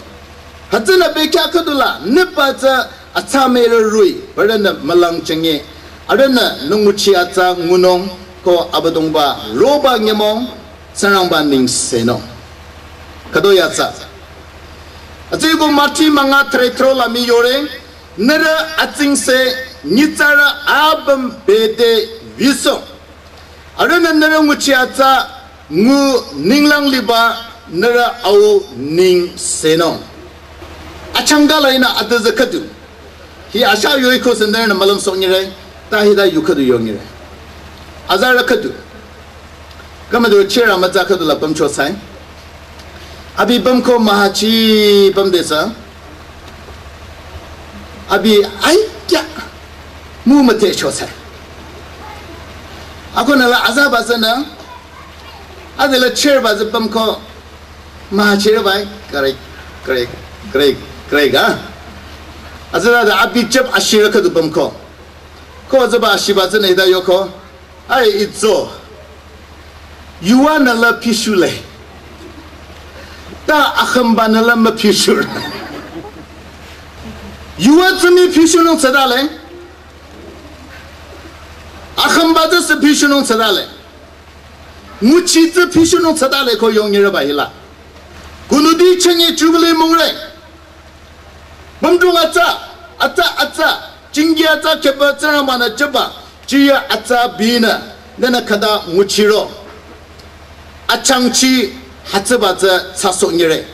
Hütsünü bekhyah khüdu la nüpa tsü atsa mürü rui bürünü mülang chünye. Arühnü nü nguchi atsa ngunung ko Abüdongba roba nyümong Tsingrangba nengsenung. Khüdu yatsa. Hütsüeko Mati münga thüre thro la mii yore, nührü atsingse nyitsarü apüm bete wisong. Arühnü nührü nguchi atsa ngu ninglang liba nührü au nengsenung. Achangka la ihnü adüzü khüdu. Hi asha yoi ko sü nührünü mülüm songnyire, ta hita yu khüdu yongnyire. Azarü khüdu. Kama du chera mütsa khüdu la pümcho sai. Abi pümko mühachi pümdesü. Abi aikya mu müte chose. Ako nala azaba tsünü, adela chair ba tsü pamko, ma chair bai, kare, kare, kare, kare ga. Azala da abi chap ashira kadu pamko. Ko azaba ashiba tsünü ida yoko. Ai itso. Yuwa nala pishule. Ta akhamba nala mapishur. Yuwa tsümi pishunung tsadale. Akhamba tsü pishunung tsadale. Nguchi tsü pishunung tsadale ko yong nyere ba hila. Kunudi chenye jubilee mungre. Bamdung atsa, atsa, atsa, chingi atsa kepa tsarama na cheba, chiya atsa bina, nena kada nguchiro. Achangchi hatsaba tsü tsaso nyere.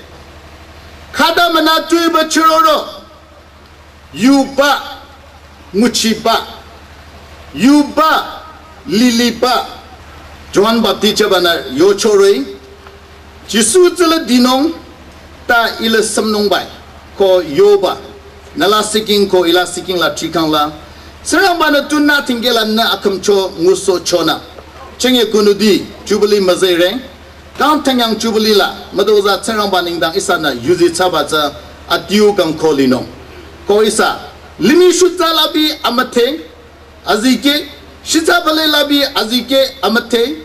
Kada mana tui ba chiroro. Yuba, nguchiba, yuba, liliba, John Baptist chaba na yochoroi, Jisu tsüla dinung, ta ila samnung bai, ko yoba, nala siking ko ila siking la trikang la, tsarama na tu na tingela na akamcho nguso chona, chenye kunudi, jubilee mazere, Kang tanyang jubilee la, madoza tsarama nengdang ihsa na yuzi tsaba tsü atiu kang ko linung. Ko ihsa, limih shutsa labi amate, azike, shitsa bale labi azike amate,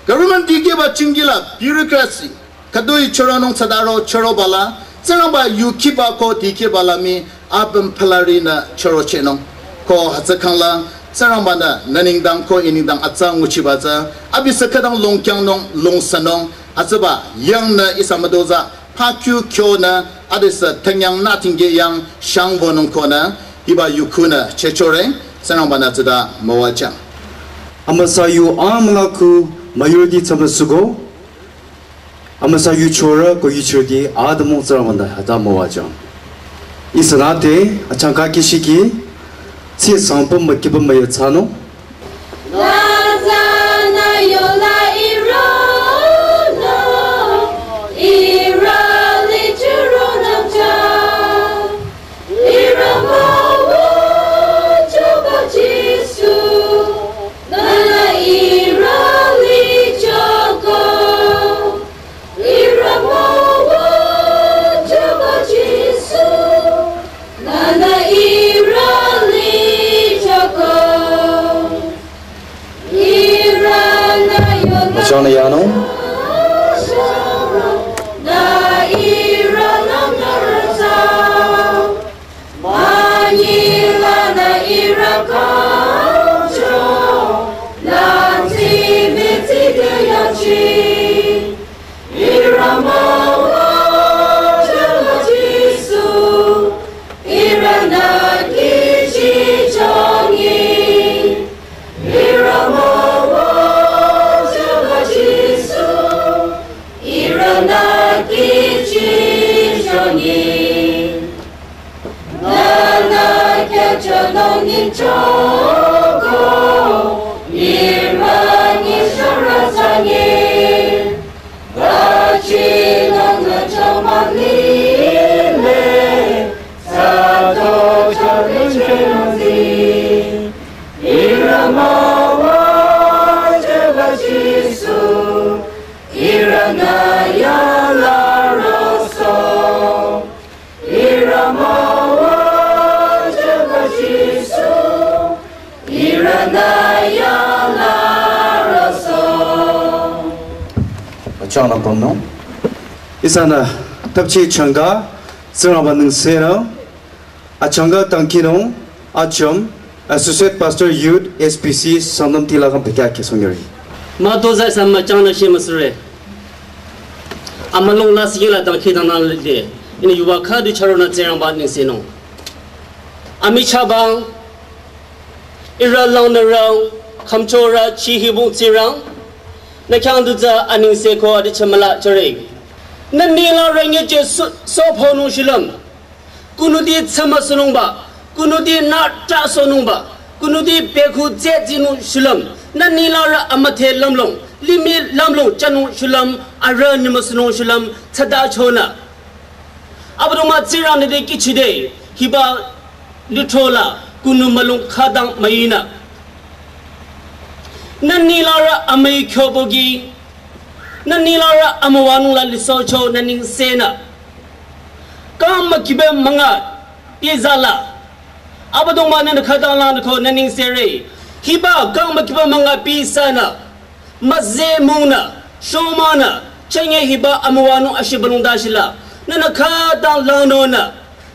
government dikeba chingila, bureaucracy, kadoi choronung tsadaro choro bala, tsarama yukiba ko dikeba lami, Abam phalari na choro chenung. Ko hatsakang la, tsarama na, na nengdang ko i nengdang atsa nguchiba tsü, abi sakadang longkyang nung, longsanung, atsaba, yang na ihsa madoza, pakyu kyo na, adisa tanyang na tingge yang, shang bonung ko na, iba yuku na, chechore, tsarama na tsada, mawachang. Amasa yu amlaku, majority tsama sugo, Amasa yuchora ko yuchordi adamong tsarama na hata mawajang. Isanate, achangka kishiki, tsi sangpam ma kipam ma yatsano. Lazana yola irono, irali churono cha, iramawo choba Jisu, nana irali choko. Iramawa chaba Jisu, nana irali choko. Irana yona Machana yano. Na irana narata. Manila na ira kacho, lanti miti de yachi. Iramawa chaba Jisu, irana kichi chongi. Iramawa chaba Jisu, irana kichi chongi. Nana kya chalongin choko, irani sharasangi. Bachi nana chamalile, sato chalinchenozi. Iramawa chaba Jisu, irana yala roso. Iramawa chaba Jisu, irana yala roso. Achangka pamno. Isana tapchi changka, tsarama nengsenung, achangka tangkinung, achom, Associate Pastor Youth S P C Sangtam tila kam pekya kesongeri. Mato zai sama changna she masure. Amalong la sikila tang khidang na le. Ini yuwa khadu charo na tserang ba ningse no. Ami chabang ira lang na rang, kamchora chi hibung tsirang. Na kyang duza aningse ko adi chamala chare. Na nila rangye che so, so phonu shilam. Kunudi tsama sonungba, kunudi na ta sonungba, kunudi pekhu tse tsinu shulüm, na nila ra amathe lamlong, limih lamlong chanung shulüm, ara nima sonung shulüm, tsada chona. Abduma tsirang nide kichide, hiba Lithro la kunu mülung khütang müinü. Nü ninglangrü amüi kyobogi. Nü ninglangrü amüwanung la lisohcho nü nengsenü. Kang mükiba münga pizala. Abüdongba nünü khütang langnü ko nü nengsere. Hiba kang mükiba münga pisanü. Müzeh mungnü, shomanü, chünye hiba amüwanung ashibülung dashila. Nünü khütang langnünü.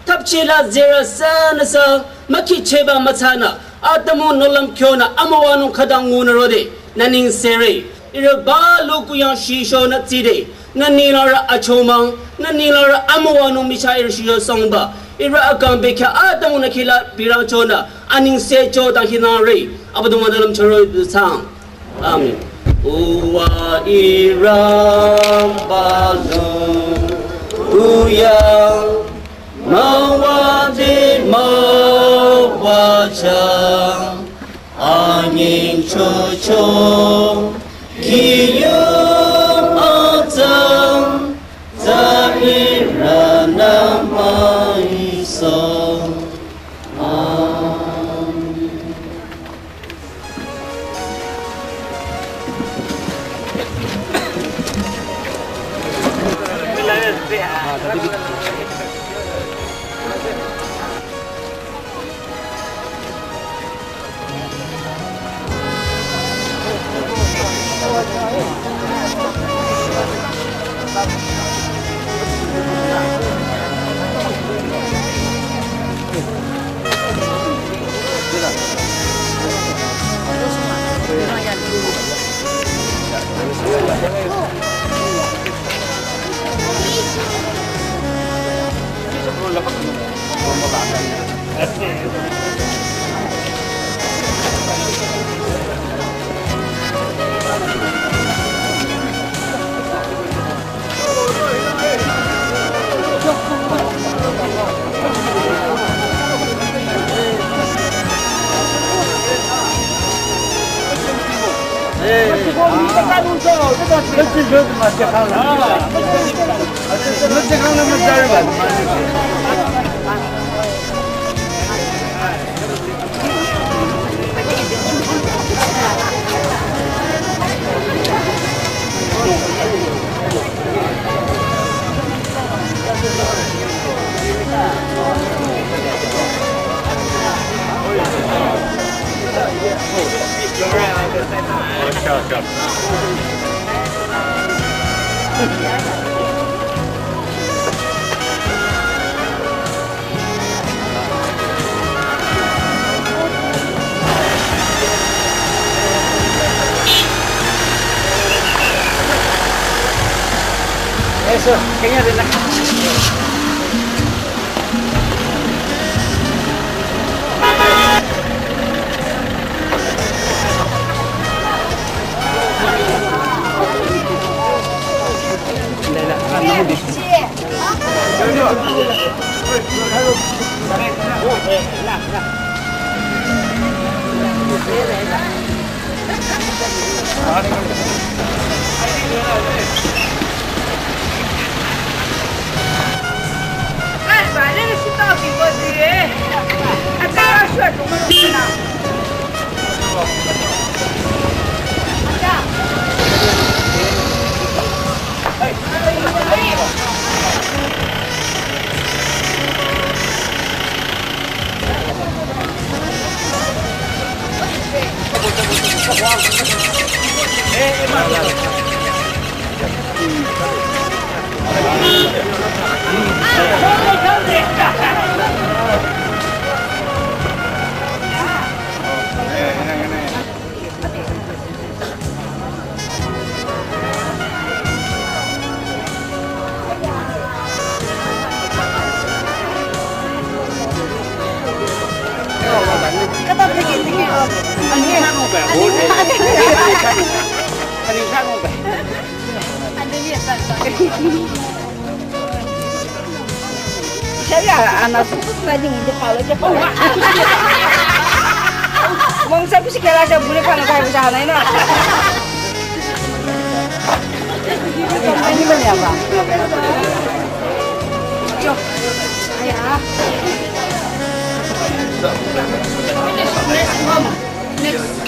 Thapchila zerü sünüsü, mükicheba mütsanü. Atümung nohlüm kyonü, amüwanung khütang ngunü rode. Nü nengsere. Ihrü ba luku yang shishonü tside. Nü ninglangrü achomang, nü ninglangrü amüwanung michah ihrü shiyo songba. Ihrü akang bekhyah atümung nü kihla birangchonü, anengsecho dangkhidangnangre. Abüdongba nü lümchoro sang. Amen. Uwa ihrü ba luku yang, müwade müwachang. Anyengchocho, kiyum atsang, tsarira namaiso. Amen. Eso, kenya de la. Saya anak susu na ding di palo je palo. Mong sa kusi kela sa bule palo kai bisa na ina. Ini mana ya, Pak? Yo. Ayah. Next, next, mom. Next.